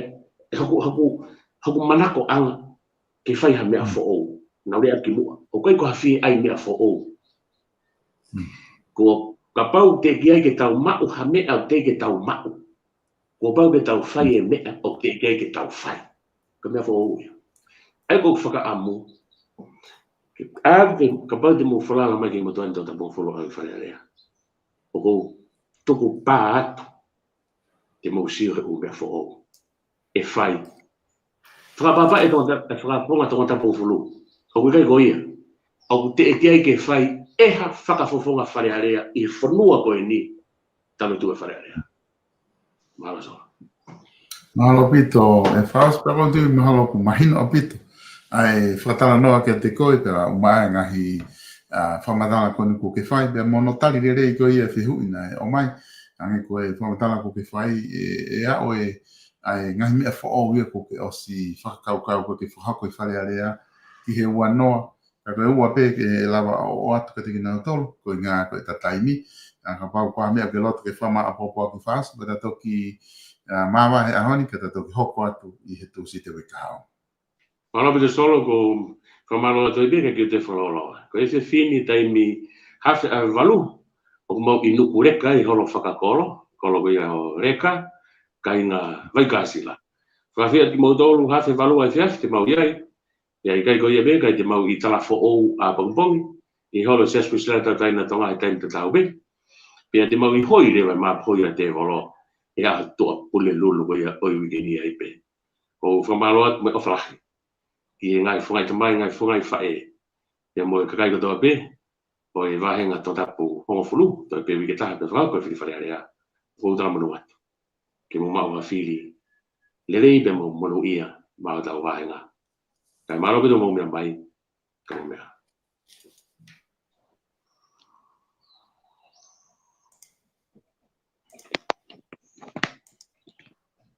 e, hoku, hoku, hoku manakoʻanga, ke fai ha meʻa foʻou. Nau lea ki muʻa. ʻOku ʻikai ko ha fie ʻai meʻa foʻou. Ko kapau teʻeki ai ke tau maʻu ha meʻa ʻoku teʻeki ke tau maʻu. Kuo pau ke tau fai e meʻa ʻoku teʻeki ai ke tau fai. Ko e meʻa foʻou ia. ʻA ia ʻoku ou fakaʻamu. ʻA ia kapau te mou falala mai ke mou tuʻu ʻo tangata pongofulu ʻo Fale Alea. ʻOku ou tuku pā atu. Te mou sio he ʻū meʻa foʻou. ʻE fai. Fakaʻapaʻapa e tangata, e fakafofonga tangata pongofulu. ʻOku ʻikai ko ia. ʻOku teʻeki ai ke fai ʻe ha fakafofonga Fale Alea ʻi he fonua ko eni. Talu tu e Fale Alea. Mahalo Solo. Mahalo ʻaupito, ʻEfasi, pea ʻoku ou tui mahalo ʻoku mahino ʻaupito. ʻA e fakatalanoa kiate koe, pea ʻomai e ngaahi, ʻa, fakamatala ko eni kuo ke fai, pea mo hono tali lelei ko ia e fehuʻi naʻe ʻomai. Hangē ko e fakamatala kuo ke fai, ʻe, ʻe aʻu e, ʻa e ngaahi meʻa foʻou ia kuo ke ʻosi fakakaukau kuo ke fakahoko ʻi Fale Alea, ki he ua noa, Ka ko e ua pē ke lava ʻo ʻoatu kiate kinautolu, koeʻuhinga ko e taimi. ʻA, kapau ko ha meʻa ʻoku ke loto ke fakamaʻopoʻopo ʻaki fast, ka ta toki, ʻa, māvae he ʻaho ni, ka ta toki hoko atu ʻi he Tūsite uike kahaʻu. Mālō ʻaupito Solo, ko e fakamālō atu ai pē ka ke te fakalōloa. Ko e efiafi ni taimi hafe ʻa e valu, ʻoku mau ʻi Nuʻuleka ʻi holo fakakolo, kolo ko ia ʻo Leka, kāinga Vaikasila. Fakafeʻiloaki kimoutolu hafe valu ʻa e efiafi te mau ʻi ai. Pea ʻikai ko ia pē, ʻikai te mau ʻi Talafoʻou ʻapongipongi, ʻi holo Siasi Uēsiliana Tauʻatāina ʻo Tonga he taimi tatau pē. Pea te mau ʻi hoi leva ʻi he mapuhoi ʻa e tēvolo, ʻi he ʻaho Tuʻapulelulu ko ia ʻo e uike ni ai pē. ʻOku ou fakamālō atu mo e ʻofa lahi ki he ngaahi fofonga ʻo e tamai, ngaahi fofonga ʻo e faʻē, pea mo e kakai kotoa pē ʻo e vāhenga Tongatapu hongofulu, toe pē uike ʻe taha pea fakakau ko e fili Fale Alea. ʻOku ou talamonū atu ke mou maʻu ha fili lelei pea mo monūʻia maʻa hotau vāhenga. Kae mālō ʻaupito hoʻomou meʻa mai, ka mou meʻa.